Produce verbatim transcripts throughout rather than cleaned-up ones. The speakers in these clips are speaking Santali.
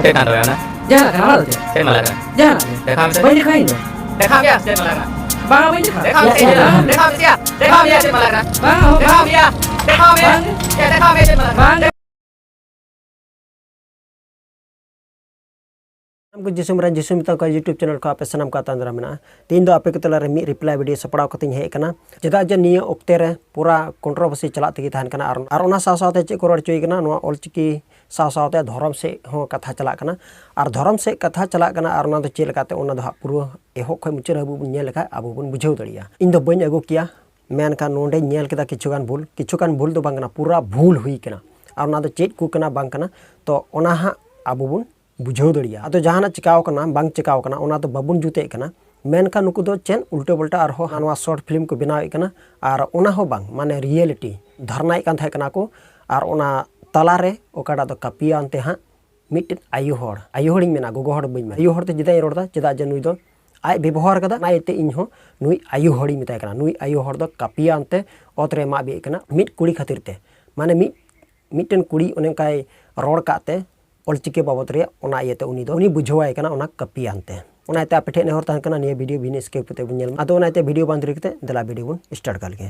ᱪᱮᱫ ᱠᱟᱱ ᱨᱚᱲ ᱠᱟᱱᱟ? ᱡᱟᱦᱟᱱᱟᱜ ᱠᱟᱱᱟ, ᱚᱱᱟ ᱫᱚ ᱪᱮᱫ? ᱪᱮᱫ ᱢᱟᱞᱟ ᱠᱟᱱᱟ? ᱡᱟᱦᱟᱱᱟᱜ ᱜᱮ᱾ ᱫᱮᱠᱷᱟᱣ ᱢᱮᱥᱮ᱾ ᱵᱟᱹᱧ ᱫᱮᱠᱷᱟᱣᱟ ᱤᱧ ᱫᱚ᱾ ᱫᱮᱠᱷᱟᱣ ᱢᱮᱭᱟ, ᱪᱮᱫ ᱢᱟᱞᱟ ᱠᱟᱱᱟ? ᱵᱟᱝᱟ, ᱵᱟᱹᱧ ᱫᱮᱠᱷᱟᱣᱟ᱾ ᱫᱮᱠᱷᱟᱣ ᱢᱮᱥᱮ, ᱭᱟ, ᱭᱟ, ᱭᱟ᱾ ᱫᱮᱠᱷᱟᱣ ᱢᱮᱥᱮ, ᱭᱟ᱾ ᱫᱮᱠᱷᱟᱣ ᱢᱮᱭᱟ, ᱪᱮᱫ ᱢᱟᱞᱟ ᱠᱟᱱᱟ? ᱵᱟᱝᱟ, ᱦᱳ, ᱫᱮᱠᱷᱟᱣ ᱵᱟᱝᱟ᱾ ᱢᱮᱭᱟ, ᱫᱮᱠᱷᱟᱣ ᱢᱮᱭᱟ, ᱪᱮᱫ ᱢᱟᱞᱟ ᱠᱟᱱᱟ? ᱵᱟᱝᱟ᱾ ᱥᱟᱱᱟᱢ ᱠᱚ ᱡᱤᱥᱩ ᱢᱟᱨᱟᱝ ᱡᱤᱥᱩ ᱢᱮᱛᱟ ᱠᱚᱣᱟ YouTube channel ᱠᱷᱚᱱ ᱟᱯᱮ ᱥᱟᱱᱟᱢ ᱠᱚ ᱟᱛᱟᱝ ᱫᱟᱨᱟᱢ ᱢᱮᱱᱟᱜᱼᱟ᱾ ᱛᱮᱦᱮᱧ ᱫᱚ ᱟᱯᱮ ᱠᱚ ᱛᱟᱞᱟᱨᱮ ᱢᱤᱫ reply video ᱥᱟᱯᱲᱟᱣ ᱠᱟᱛᱮᱧ ᱦᱮᱡ ᱟᱠᱟᱱᱟ᱾ ᱪᱮᱫᱟᱜ ᱡᱮ ᱱᱤᱭᱟᱹ ᱚᱠᱛᱮ ᱨᱮ ᱯᱩᱨᱟ controversy ᱪᱟᱞᱟᱜ ᱛᱮᱜᱮ ᱛᱟᱦᱮᱱ ᱠᱟᱱᱟ᱾ ᱟᱨ, ᱟᱨ ᱚᱱᱟ ᱥᱟᱶ ᱥᱟᱶᱛᱮ ᱪᱮᱫ ᱠᱚ ᱨᱚᱲ ᱦᱚᱪᱚᱭ ᱠᱟᱱᱟ, ᱱᱚᱣᱟ ᱚᱞᱪᱤᱠᱤ ᱥᱟᱶ ᱥᱟᱶᱛᱮ ᱫᱷᱚᱨᱚᱢ ᱥᱮᱫ ᱦᱚᱸ ᱠᱟᱛᱷᱟ ᱪᱟᱞᱟᱜ ᱠᱟᱱᱟ᱾ ᱟᱨ ᱫᱷᱚᱨᱚᱢ ᱥᱮᱫ ᱠᱟᱛᱷᱟ ᱪᱟᱞᱟᱜ ᱠᱟᱱᱟ, ᱟᱨ ᱚᱱᱟ ᱫᱚ ᱪᱮᱫ ᱞᱮᱠᱟᱛᱮ, ᱚᱱᱟ ᱫᱚ ᱦᱟᱸᱜ ᱯᱩᱨᱟᱹ ᱮᱦᱚᱵ ᱠᱷᱚᱱ ᱢᱩᱪᱟᱹᱫ ᱦᱟᱹᱵᱤᱡ ᱵᱚᱱ ᱧᱮᱞ ᱞᱮᱠᱷᱟᱡ ᱟᱵᱚ ᱵᱚᱱ ᱵᱩᱡᱷᱟᱹᱣ ᱫᱟᱲᱮᱭᱟᱜᱼᱟ᱾ ᱤᱧ ᱫᱚ ᱵᱟᱹᱧ ᱟᱹᱜᱩ ᱠᱮᱭᱟ, ᱢᱮᱱᱠᱷᱟᱱ ᱱᱚᱰᱮᱧ ᱧᱮᱞ ᱠᱮᱫᱟ ᱠᱤᱪᱷᱩ ᱜᱟᱱ ᱵᱷᱩᱞ, ᱠᱤᱪᱷᱩ ᱜᱟᱱ ᱵᱷᱩᱞ ᱫᱚ ᱵᱟᱝ ᱠᱟᱱᱟ, ᱯᱩᱨᱟ ᱵᱷᱩᱞ ᱦᱩᱭ ᱠᱟᱱᱟ᱾ ᱟᱨ ᱚᱱᱟ ᱫᱚ ᱪᱮᱫ ᱠᱚ ᱠᱟᱱᱟ ᱵᱟᱝ ᱠᱟᱱᱟ, ᱛᱚ ᱚᱱᱟ ᱦᱟᱸᱜ ᱟᱵᱚ ᱵᱚᱱ ᱵᱩᱡᱷᱟᱹᱣ ᱫᱟᱲᱮᱭᱟᱜᱼᱟ᱾ ᱟᱫᱚ ᱡᱟᱦᱟᱱᱟᱜ ᱪᱤᱠᱟᱣ ᱠᱟᱱᱟ, ᱵᱟᱝ ᱪᱤᱠᱟᱣ ᱠᱟᱱᱟ, ᱚᱱᱟ ᱫᱚ ᱵᱟᱵᱚᱱ ᱡᱩᱛᱮᱫ ᱠᱟᱱᱟ᱾ ᱢᱮᱱᱠᱷᱟᱱ ᱱᱩᱠᱩ ᱫᱚ ᱪᱮᱫ ᱩᱞᱴᱟᱹ ᱯᱟᱞᱴᱟ ᱟᱨᱦᱚᱸ ᱦᱟᱱᱟ ᱱᱚᱣᱟ short film ᱠᱚ ᱵᱮᱱᱟᱣᱮᱫ ᱠᱟᱱᱟ᱾ ᱟᱨ ᱚᱱᱟ ᱦᱚᱸ ᱵᱟᱝ, ᱢᱟᱱᱮ reality ᱫᱷᱟᱨᱱᱟᱭᱮᱫ ᱠᱟᱱ ᱛᱟᱦᱮᱸ ᱠᱟᱱᱟ ᱠᱚ᱾ ᱟᱨ ᱚᱱᱟ ᱛᱟᱞᱟᱨᱮ ᱚᱠᱟᱴᱟᱜ ᱫᱚ ᱠᱟᱹᱯᱤᱭᱟᱱ ᱛᱮ ᱦᱟᱸᱜ ᱢᱤᱫᱴᱮᱱ ᱟᱭᱳ ᱦᱚᱲ, ᱟᱭᱳ ᱦᱚᱲᱤᱧ ᱢᱮᱱᱟ, ᱜᱚᱜᱚ ᱦᱚᱲ ᱵᱟᱹᱧ ᱢᱮᱱᱟ, ᱟᱭᱳ ᱦᱚᱲ ᱛᱮ ᱪᱮᱫᱟᱜ ᱤᱧ ᱨᱚᱲ ᱮᱫᱟ? ᱪᱮᱫᱟᱜ ᱡᱮ ᱱᱩᱭ ᱫᱚ ᱟᱡ ᱵᱮᱵᱚᱦᱟᱨ ᱠᱟᱫᱟ, ᱚᱱᱟ ᱤᱭᱟᱹᱛᱮ ᱤᱧ ᱦᱚᱸ ᱱᱩᱭ ᱟᱭᱳ ᱦᱚᱲᱤᱧ ᱢᱮᱛᱟᱭ ᱠᱟᱱᱟ᱾ ᱱᱩᱭ ᱟᱭᱳ ᱦᱚᱲ ᱫᱚ ᱠᱟᱹᱯᱤᱭᱟᱱ ᱛᱮ ᱚᱛ ᱨᱮ ᱢᱟᱜ ᱵᱤᱫ ᱠᱟᱱᱟ ᱢᱤᱫ ᱠᱩᱲᱤ ᱠᱷᱟᱹᱛᱤᱨ ᱛᱮ᱾ ᱢᱟᱱᱮ ᱢᱤᱫ, ᱢᱤᱫᱴᱮᱱ ᱠᱩᱲᱤ ᱚᱱᱮ ᱚᱱᱠᱟᱭ ᱨᱚᱲ ᱠᱟᱜ ᱛᱮ ᱚᱞᱪᱤᱠᱤ ᱵᱟᱵᱚᱛ ᱨᱮᱭᱟᱜ, ᱚᱱᱟ ᱤᱭᱟᱹᱛᱮ ᱩᱱᱤ ᱫᱚ, ᱩᱱᱤ ᱵᱩᱡᱷᱟᱹᱣᱟᱭ ᱠᱟᱱᱟ ᱚᱱᱟ ᱠᱟᱹᱯᱤᱭᱟᱱ ᱛᱮ᱾ ᱚᱱᱟ ᱤᱭᱟᱹᱛᱮ ᱟᱯᱮ ᱴᱷᱮᱱ ᱱᱮᱦᱚᱨ ᱛᱟᱦᱮᱱ ᱠᱟᱱᱟ, ᱱᱤᱭᱟᱹ video ᱵᱤᱱᱟᱹ skip ᱠᱟᱛᱮ ᱵᱚᱱ ᱧᱮᱞ ᱢᱟ᱾ ᱟᱫᱚ ᱚᱱᱟ ᱤᱭᱟᱹᱛᱮ video ᱵᱟᱝ ᱫᱮᱨᱤ ᱠᱟᱛᱮ ᱫᱮᱞᱟ video ᱵᱚᱱ start ᱠᱟᱜ ᱞᱮᱜᱮ᱾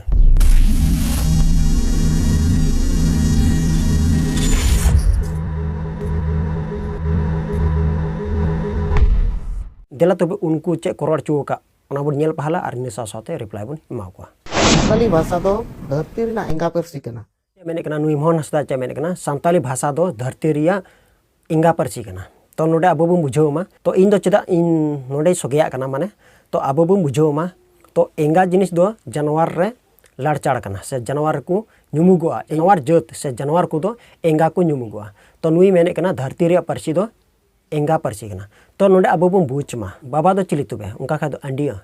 ᱫᱮᱞᱟ ᱛᱚᱵᱮ ᱩᱱᱠᱩ ᱪᱮᱫ ᱠᱚ ᱨᱚᱲ ᱦᱚᱪᱚ ᱟᱠᱟᱫ, ᱚᱱᱟ ᱵᱚᱱ ᱧᱮᱞ ᱯᱟᱦᱞᱟ ᱟᱨ ᱤᱱᱟᱹ ᱥᱟᱶ ᱥᱟᱶᱛᱮ reply ᱵᱚᱱ ᱮᱢᱟ ᱠᱚᱣᱟ᱾ ᱥᱟᱱᱛᱟᱞᱤ ᱵᱷᱟᱥᱟ ᱫᱚ ᱫᱷᱟᱹᱨᱛᱤ ᱨᱮᱱᱟᱜ ᱮᱸᱜᱟ ᱯᱟᱹᱨᱥᱤ ᱠᱟᱱᱟ᱾ ᱪᱮᱫ ᱢᱮᱱᱮᱫ ᱠᱟᱱᱟ ᱱᱩᱭ ᱢᱳᱦᱚᱱ ᱦᱟᱸᱥᱫᱟ, ᱪᱮᱫ ᱢᱮᱱᱮᱫ ᱠᱟᱱᱟ, ᱥᱟᱱᱛᱟᱞᱤ ᱵᱷᱟᱥᱟ ᱫᱚ ᱫᱷᱟᱹᱨᱛᱤ ᱨᱮᱭᱟᱜ ᱮᱸᱜᱟ ᱯᱟᱹᱨᱥᱤ ᱠᱟᱱᱟ᱾ ᱛᱚ ᱱᱚᱰᱮ ᱟᱵᱚ ᱵᱚᱱ ᱵᱩᱡᱷᱟᱹᱣ ᱢᱟ, ᱛᱚ ᱤᱧ ᱫᱚ ᱪᱮᱫᱟᱜ ᱤᱧ ᱱᱚᱰᱮᱧ ᱥᱚᱜᱮᱭᱟᱜ ᱠᱟᱱᱟ, ᱢᱟᱱᱮ, ᱛᱚ ᱟᱵᱚ ᱵᱚᱱ ᱵᱩᱡᱷᱟᱹᱣ ᱢᱟ, ᱛᱚ ᱮᱸᱜᱟ ᱡᱤᱱᱤᱥ ᱫᱚ ᱡᱟᱱᱣᱟᱨ ᱨᱮ ᱞᱟᱲᱪᱟᱲ ᱠᱟᱱᱟ, ᱥᱮ ᱡᱟᱱᱣᱟᱨ ᱨᱮᱠᱚ ᱧᱩᱢᱩᱜᱚᱜᱼᱟ᱾ ᱡᱟᱱᱣᱟᱨ ᱡᱟᱹᱛ ᱥᱮ ᱡᱟᱱᱣᱟᱨ ᱠᱚᱫᱚ ᱮᱸᱜᱟ ᱠᱚ ᱧᱩᱢᱩᱜᱚᱜᱼᱟ᱾ ᱛᱚ ᱱᱩᱭ ᱢᱮᱱᱮᱫ ᱠᱟᱱᱟ ᱫᱷᱟᱹᱨᱛᱤ ᱨᱮᱭᱟᱜ ᱯᱟᱹᱨᱥᱤ ᱫᱚ ᱮᱸᱜᱟ ᱯᱟᱹᱨᱥᱤ ᱠᱟᱱᱟ᱾ ᱛᱚ ᱱᱚᱰᱮ ᱟᱵᱚ ᱵᱚᱱ ᱵᱩᱡᱽ ᱢᱟ, ᱵᱟᱵᱟ ᱫᱚ ᱪᱤᱞᱤ ᱛᱚᱵᱮ? ᱚᱱᱠᱟ ᱠᱷᱟᱡ ᱫᱚ ᱟᱹᱰᱭᱟᱹ᱾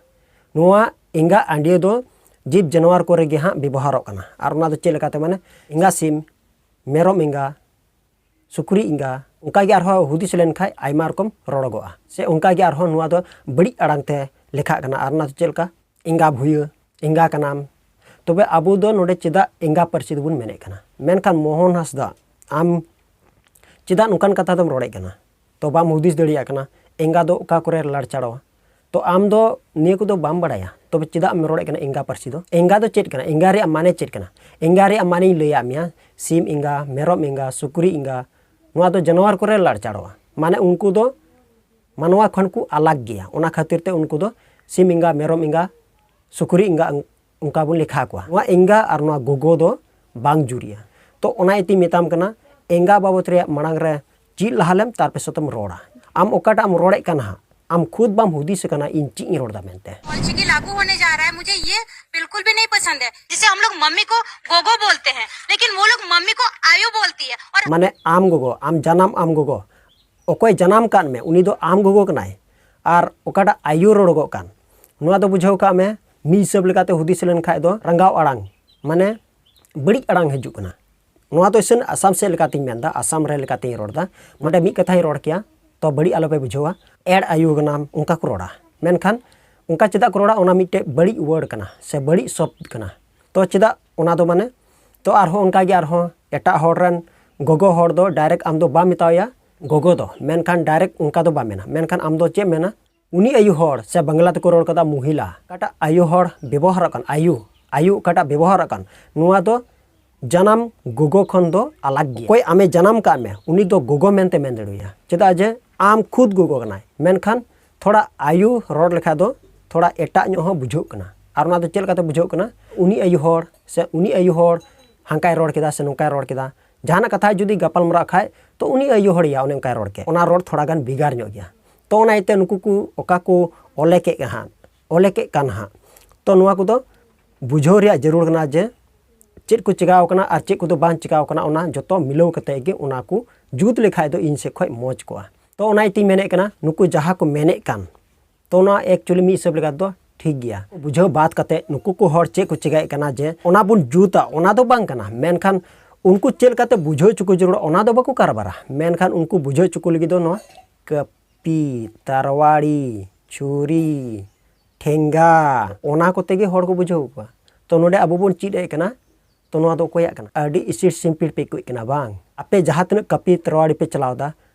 ᱱᱚᱣᱟ ᱮᱸᱜᱟ ᱟᱹᱰᱭᱟᱹ ᱫᱚ ᱡᱤᱵᱽ ᱡᱟᱱᱣᱟᱨ ᱠᱚᱨᱮ ᱜᱮ ᱦᱟᱸᱜ ᱵᱮᱵᱚᱦᱟᱨᱚᱜ ᱠᱟᱱᱟ᱾ ᱟᱨ ᱚᱱᱟ ᱫᱚ ᱪᱮᱫ ᱞᱮᱠᱟᱛᱮ? ᱢᱟᱱᱮ ᱮᱸᱜᱟ ᱥᱤᱢ, ᱢᱮᱨᱚᱢ ᱮᱸᱜᱟ, ᱥᱩᱠᱨᱤ ᱮᱸᱜᱟ, ᱚᱱᱠᱟ ᱜᱮ ᱟᱨᱦᱚᱸ ᱦᱩᱫᱤᱥ ᱞᱮᱱᱠᱷᱟᱡ ᱟᱭᱢᱟ ᱨᱚᱠᱚᱢ ᱨᱚᱲᱚᱜᱚᱜᱼᱟ᱾ ᱥᱮ ᱚᱱᱠᱟ ᱜᱮ ᱟᱨᱦᱚᱸ ᱱᱚᱣᱟ ᱫᱚ ᱵᱟᱹᱲᱤᱡ ᱟᱲᱟᱝ ᱛᱮ ᱞᱮᱠᱷᱟᱜ ᱠᱟᱱᱟ᱾ ᱟᱨ ᱚᱱᱟ ᱫᱚ ᱪᱮᱫ ᱞᱮᱠᱟ? ᱮᱸᱜᱟ ᱵᱷᱩᱭᱟᱹ, ᱮᱸᱜᱟ ᱠᱟᱱᱟᱢ, ᱛᱚᱵᱮ ᱟᱵᱚ ᱫᱚ ᱱᱚᱰᱮ ᱪᱮᱫᱟᱜ ᱮᱸᱜᱟ ᱯᱟᱹᱨᱥᱤ ᱫᱚᱵᱚᱱ ᱢᱮᱱᱮᱫ ᱠᱟᱱᱟ? ᱢᱮᱱᱠᱷᱟᱱ ᱢᱳᱦᱚᱱ ᱦᱟᱸᱥᱫᱟ, ᱟᱢ ᱪᱮᱫᱟᱜ ᱱᱚᱝᱠᱟᱱ ᱠᱟᱛᱷᱟ ᱫᱚᱢ ᱨᱚᱲᱮᱫ ᱠᱟᱱᱟ? ᱛᱚ ᱵᱟᱢ ᱦᱩᱫᱤᱥ ᱫᱟᱲᱮᱭᱟᱜ ᱠᱟᱱᱟ ᱮᱸᱜᱟ ᱫᱚ ᱚᱠᱟ ᱠᱚᱨᱮ ᱞᱟᱲᱪᱟᱲᱚᱜᱼᱟ? ᱛᱚ ᱟᱢ ᱫᱚ ᱱᱤᱭᱟᱹ ᱠᱚᱫᱚ ᱵᱟᱢ ᱵᱟᱲᱟᱭᱟ, ᱛᱚᱵᱮ ᱪᱮᱫᱟᱜ ᱮᱢ ᱨᱚᱲᱮᱫ ᱠᱟᱱᱟ ᱮᱸᱜᱟ ᱯᱟᱹᱨᱥᱤ ᱫᱚ? ᱮᱸᱜᱟ ᱫᱚ ᱪᱮᱫ ᱠᱟᱱᱟ? ᱮᱸᱜᱟ ᱨᱮᱭᱟᱜ ᱢᱟᱱᱮ ᱪᱮᱫ ᱠᱟᱱᱟ? ᱮᱸᱜᱟ ᱨᱮᱭᱟᱜ ᱢᱟᱱᱮᱧ ᱞᱟᱹᱭᱟᱫ ᱢᱮᱭᱟ, ᱥᱤᱢ ᱮᱸᱜᱟ, ᱢᱮᱨᱚᱢ ᱮᱸᱜᱟ, ᱥᱩᱠᱨᱤ ᱮᱸᱜᱟ, ᱱᱚᱣᱟ ᱫᱚ ᱡᱟᱱᱣᱟᱨ ᱠᱚᱨᱮ ᱞᱟᱲᱪᱟᱲᱚᱜᱼᱟ᱾ ᱢᱟᱱᱮ ᱩᱱᱠᱩ ᱫᱚ ᱢᱟᱱᱣᱟ ᱠᱷᱚᱱ ᱠᱚ ᱟᱞᱟᱜᱽ ᱜᱮᱭᱟ, ᱚᱱᱟ ᱠᱷᱟᱹᱛᱤᱨ ᱛᱮ ᱩᱱᱠᱩ ᱫᱚ ᱥᱤᱢ ᱮᱸᱜᱟ, ᱢᱮᱨᱚᱢ ᱮᱸᱜᱟ, ᱥᱩᱠᱨᱤ ᱮᱸᱜᱟ, ᱚᱱᱠᱟ ᱵᱚᱱ ᱞᱮᱠᱷᱟ ᱠᱚᱣᱟ᱾ ᱱᱚᱣᱟ ᱮᱸᱜᱟ ᱟᱨ ᱱᱚᱣᱟ ᱜᱚᱜᱚ ᱫᱚ ᱵᱟᱝ ᱡᱩᱨᱤᱜᱼᱟ᱾ ᱛᱚ ᱚᱱᱟ ᱤᱭᱟᱹᱛᱮᱧ ᱢᱮᱛᱟᱢ ᱠᱟᱱᱟ, ᱮᱸᱜᱟ ᱵᱟᱵᱚᱛ ᱨᱮᱭᱟᱜ ᱢᱟᱲᱟᱝ ᱨᱮ ᱪᱮᱫ ᱞᱟᱦᱟ ᱞᱮᱢ, ᱛᱟᱨ ᱯᱚᱨᱮ ᱥᱮᱛᱮᱢ ᱨᱚᱲᱟ᱾ ᱟᱢ ᱚᱠᱟᱴᱟᱜ ᱮᱢ ᱨᱚᱲᱮᱫ ᱠᱟᱱᱟ ᱦᱟᱸᱜ, ᱟᱢ ᱠᱷᱩᱫ ᱵᱟᱢ ᱦᱩᱫᱤᱥ ᱠᱟᱱᱟ ᱤᱧ ᱪᱮᱫ ᱤᱧ ᱨᱚᱲ ᱮᱫᱟ ᱢᱮᱱᱛᱮ᱾ ऑलरेडी लागू होने जा रहा है, मुझे ये बिल्कुल भी नहीं पसंद है। जिसे हम लोग मम्मी को गोगो बोलते हैं, लेकिन वो लोग मम्मी को आयो बोलती है। और ᱢᱟᱱᱮ ᱟᱢ ᱜᱚᱜᱚ, ᱟᱢ ᱡᱟᱱᱟᱢ ᱟᱢ ᱜᱚᱜᱚ, ᱚᱠᱚᱭ ᱡᱟᱱᱟᱢ ᱠᱟᱫ ᱢᱮ ᱩᱱᱤ ᱫᱚ ᱟᱢ ᱜᱚᱜᱚ ᱠᱟᱱᱟᱭ᱾ ᱟᱨ ᱚᱠᱟᱴᱟᱜ ᱟᱭᱳ ᱨᱚᱲᱚᱜᱚᱜ ᱠᱟᱱ, ᱱᱚᱣᱟ ᱫᱚ ᱵᱩᱡᱷᱟᱹᱣ ᱠᱟᱜ ᱢᱮ, ᱢᱤᱫ ᱦᱤᱥᱟᱹᱵ ᱞᱮᱠᱟᱛᱮ ᱦᱩᱫᱤᱥ ᱞᱮᱱᱠᱷᱟᱡ ᱫᱚ ᱨᱟᱸᱜᱟᱣ ᱟᱲᱟᱝ, ᱢᱟᱱᱮ ᱵᱟᱹᱲᱤᱡ ᱟᱲᱟᱝ ᱦᱤᱡᱩᱜ ᱠᱟᱱᱟ᱾ ᱱᱚᱣᱟ ᱫᱚ ᱤᱥᱟᱹᱱ ᱟᱥᱟᱢ ᱥᱮᱫ ᱞᱮᱠᱟᱛᱤᱧ ᱢᱮᱱᱫᱟ, ᱟᱥᱟᱢ ᱨᱮ ᱞᱮᱠᱟᱛᱤᱧ ᱨᱚᱲᱫᱟ᱾ ᱱᱚᱰᱮ ᱢᱤᱫ ᱠᱟᱛᱷᱟᱧ ᱨᱚᱲ ᱠᱮᱭᱟ, ᱛᱚ ᱵᱟᱹᱲᱤᱡ ᱟᱞᱚᱯᱮ ᱵᱩᱡᱷᱟᱹᱣᱟ, ᱮᱲ ᱟᱭᱳ ᱠᱟᱱᱟᱢ, ᱚᱱᱠᱟ ᱠᱚ ᱨᱚᱲᱟ᱾ ᱢᱮᱱᱠᱷᱟᱱ ᱚᱱᱠᱟ ᱪᱮᱫᱟᱜ ᱠᱚ ᱨᱚᱲᱟ? ᱚᱱᱟ ᱢᱤᱫᱴᱮᱡ ᱵᱟᱹᱲᱤᱡ ᱣᱟᱨᱰ ᱠᱟᱱᱟ ᱥᱮ ᱵᱟᱹᱲᱤᱡ ᱥᱚᱵᱫ ᱠᱟᱱᱟ᱾ ᱛᱚ ᱪᱮᱫᱟᱜ ᱚᱱᱟ ᱫᱚ, ᱢᱟᱱᱮ, ᱛᱚ ᱟᱨᱦᱚᱸ ᱚᱱᱠᱟ ᱜᱮ ᱟᱨᱦᱚᱸ ᱮᱴᱟᱜ ᱦᱚᱲ ᱨᱮᱱ ᱜᱚᱜᱚ ᱦᱚᱲ ᱫᱚ ᱰᱟᱭᱨᱮᱠᱴ ᱟᱢ ᱫᱚ ᱵᱟᱢ ᱢᱮᱛᱟᱣᱟᱭᱟ ᱜᱚᱜᱚ ᱫᱚ, ᱢᱮᱱᱠᱷᱟᱱ ᱰᱟᱭᱨᱮᱠᱴ ᱚᱱᱠᱟ ᱫᱚ ᱵᱟᱢ ᱢᱮᱱᱟ᱾ ᱢᱮᱱᱠᱷᱟᱱ ᱟᱢ ᱫᱚ ᱪᱮᱫ ᱮᱢ ᱢᱮᱱᱟ? ᱩᱱᱤ ᱟᱭᱳ ᱦᱚᱲ, ᱥᱮ ᱵᱟᱝᱞᱟ ᱛᱮᱠᱚ ᱨᱚᱲ ᱠᱟᱫᱟ ᱢᱚᱦᱤᱞᱟ, ᱚᱠᱟᱴᱟᱜ ᱟᱭᱳ ᱦᱚᱲ ᱵᱮᱵᱚᱦᱟᱨᱚᱜ ᱠᱟᱱ, ᱟᱭᱳ, ᱟᱭᱳ ᱚᱠᱟᱴᱟᱜ ᱵᱮᱵᱚᱦᱟᱨᱚᱜ ᱠᱟᱱ, ᱱᱚᱣᱟ ᱫᱚ ᱡᱟᱱᱟᱢ ᱜᱚᱜᱚ ᱠᱷᱚᱱ ᱫᱚ ᱟᱞᱟᱜᱽ ᱜᱮᱭᱟ᱾ ᱚᱠᱚᱭ ᱟᱢᱮ ᱡᱟᱱᱟᱢ ᱠᱟᱜ ᱢᱮ, ᱩᱱᱤ ᱫᱚ ᱜᱚᱜᱚ ᱢᱮᱱᱛᱮ ᱢᱮᱱ ᱫᱟᱲᱮᱣᱟᱭᱟ, ᱪᱮᱫᱟᱜ ᱡᱮ ᱟᱢ ᱠᱷᱩᱫ ᱜᱚᱜᱚ ᱠᱟᱱᱟᱭ᱾ ᱢᱮᱱᱠᱷᱟᱱ ᱛᱷᱚᱲᱟ ᱟᱭᱳ ᱨᱚᱲ ᱞᱮᱠᱷᱟᱡ ᱫᱚ ᱛᱷᱚᱲᱟ ᱮᱴᱟᱜ ᱧᱚᱜ ᱦᱚᱸ ᱵᱩᱡᱷᱟᱹᱜ ᱠᱟᱱᱟ᱾ ᱟᱨ ᱚᱱᱟ ᱫᱚ ᱪᱮᱫ ᱞᱮᱠᱟᱛᱮ ᱵᱩᱡᱷᱟᱹᱜ ᱠᱟᱱᱟ? ᱩᱱᱤ ᱟᱭᱳ ᱦᱚᱲ ᱥᱮ ᱩᱱᱤ ᱟᱭᱳ ᱦᱚᱲ ᱦᱟᱱᱠᱟᱭ ᱨᱚᱲ ᱠᱮᱫᱟ ᱥᱮ ᱱᱚᱝᱠᱟᱭ ᱨᱚᱲ ᱠᱮᱫᱟ, ᱡᱟᱦᱟᱱᱟᱜ ᱠᱟᱛᱷᱟ ᱡᱩᱫᱤ ᱜᱟᱯᱟᱞ ᱢᱟᱨᱟᱜ ᱠᱷᱟᱡ, ᱛᱚ ᱩᱱᱤ ᱟᱭᱳ ᱦᱚᱲ ᱭᱟ ᱚᱱᱮ ᱚᱱᱠᱟᱭ ᱨᱚᱲ ᱠᱮᱫ, ᱚᱱᱟ ᱨᱚᱲ ᱛᱷᱚᱲᱟ ᱜᱟᱱ ᱵᱷᱮᱜᱟᱨ ᱧᱚᱜ ᱜᱮᱭᱟ᱾ ᱛᱚ ᱚᱱᱟ ᱤᱭᱟᱹᱛᱮ ᱱᱩᱠᱩ ᱠᱚ ᱚᱠᱟ ᱠᱚ ᱚᱞᱮ ᱠᱮᱫ ᱦᱟᱸᱜ, ᱚᱞᱮ ᱠᱮᱫ ᱠᱟᱱ ᱦᱟᱸᱜ, ᱛᱚ ᱱᱚᱣᱟ ᱠᱚᱫᱚ ᱵᱩᱡᱷᱟᱹᱣ ᱨᱮᱭᱟᱜ ᱡᱟᱹᱨᱩᱲ ᱠᱟᱱᱟ ᱡᱮ ᱪᱮᱫ ᱠᱚ ᱪᱮᱠᱟᱣ ᱠᱟᱱᱟ ᱟᱨ ᱪᱮᱫ ᱠᱚᱫᱚ ᱵᱟᱝ ᱪᱮᱠᱟᱣ ᱠᱟᱱᱟ, ᱚᱱᱟ ᱡᱚᱛᱚ ᱢᱤᱞᱟᱹᱣ ᱠᱟᱛᱮ ᱜᱮ ᱚᱱᱟ ᱠᱚ ᱡᱩᱛ ᱞᱮᱠᱷᱟᱡ ᱫᱚ ᱤᱧ ᱥᱮᱫ ᱠᱷᱚᱡ ᱢᱚᱡᱽ ᱠᱚᱜᱼᱟ᱾ ᱛᱚ ᱚᱱᱟ ᱤᱭᱟᱹᱛᱮᱧ ᱢᱮᱱᱮᱫ ᱠᱟᱱᱟ, ᱱᱩᱠᱩ ᱡᱟᱦᱟᱸ ᱠᱚ ᱢᱮᱱᱮᱫ ᱠᱟᱱ, ᱛᱚ ᱚᱱᱟ actually ᱢᱤᱫ ᱦᱤᱥᱟᱹᱵ ᱞᱮᱠᱟ ᱫᱚ ᱴᱷᱤᱠ ᱜᱮᱭᱟ᱾ ᱵᱩᱡᱷᱟᱹᱣ ᱵᱟᱫ ᱠᱟᱛᱮ ᱱᱩᱠᱩ ᱠᱚ ᱦᱚᱲ ᱪᱮᱫ ᱠᱚ ᱪᱮᱠᱟᱭᱮᱫ ᱠᱟᱱᱟ ᱡᱮ ᱚᱱᱟ ᱵᱚᱱ ᱡᱩᱛᱟ, ᱚᱱᱟ ᱫᱚ ᱵᱟᱝ ᱠᱟᱱᱟ, ᱢᱮᱱᱠᱷᱟᱱ ᱩᱱᱠᱩ ᱪᱮᱫ ᱞᱮᱠᱟᱛᱮ ᱵᱩᱡᱷᱟᱹᱣ ᱦᱚᱪᱚ ᱠᱚ ᱡᱟᱹᱨᱩᱲᱟ ᱚᱱᱟ ᱫᱚ ᱵᱟᱠᱚ ᱠᱟᱨᱵᱟᱨᱟ, ᱢᱮᱱᱠᱷᱟᱱ ᱩᱱᱠᱩ ᱵᱩᱡᱷᱟᱹᱣ ᱦᱚᱪᱚ ᱠᱚ ᱞᱟᱹᱜᱤᱫ ᱫᱚ ᱱᱚᱣᱟ ᱠᱟᱹᱯᱤ, ᱛᱟᱨᱣᱟᱲᱤ, ᱪᱷᱩᱨᱤ, ᱴᱷᱮᱝᱜᱟ, ᱚᱱᱟ ᱠᱚᱛᱮ ᱜᱮ ᱦᱚᱲ ᱠᱚ ᱵᱩᱡᱷᱟᱹᱣ ᱠᱚᱣᱟ᱾ ᱛᱚ ᱱᱚᱰᱮ ᱟᱵᱚ ᱵᱚᱱ ᱪᱮᱫ ᱮᱫ ᱠᱟᱱᱟ, ᱛᱚ ᱱᱚᱣᱟ ᱫᱚ ᱚᱠᱚᱭᱟᱜ ᱠᱟᱱᱟ? ᱟᱹᱰᱤ ᱤᱥᱤᱲ ᱥᱤᱢᱯᱤᱲ ᱯᱮ ᱟᱹᱭᱠᱟᱹᱣᱮᱫ ᱠᱟᱱᱟ ᱵᱟᱝ? ᱟᱯᱮ ᱡᱟᱦᱟᱸ ᱛᱤᱱᱟᱹᱜ ᱠᱟᱹᱯᱤ ᱛᱟᱨᱣᱟᱲᱤ ᱯᱮ ᱪᱟᱞᱟᱣ ᱮᱫᱟ,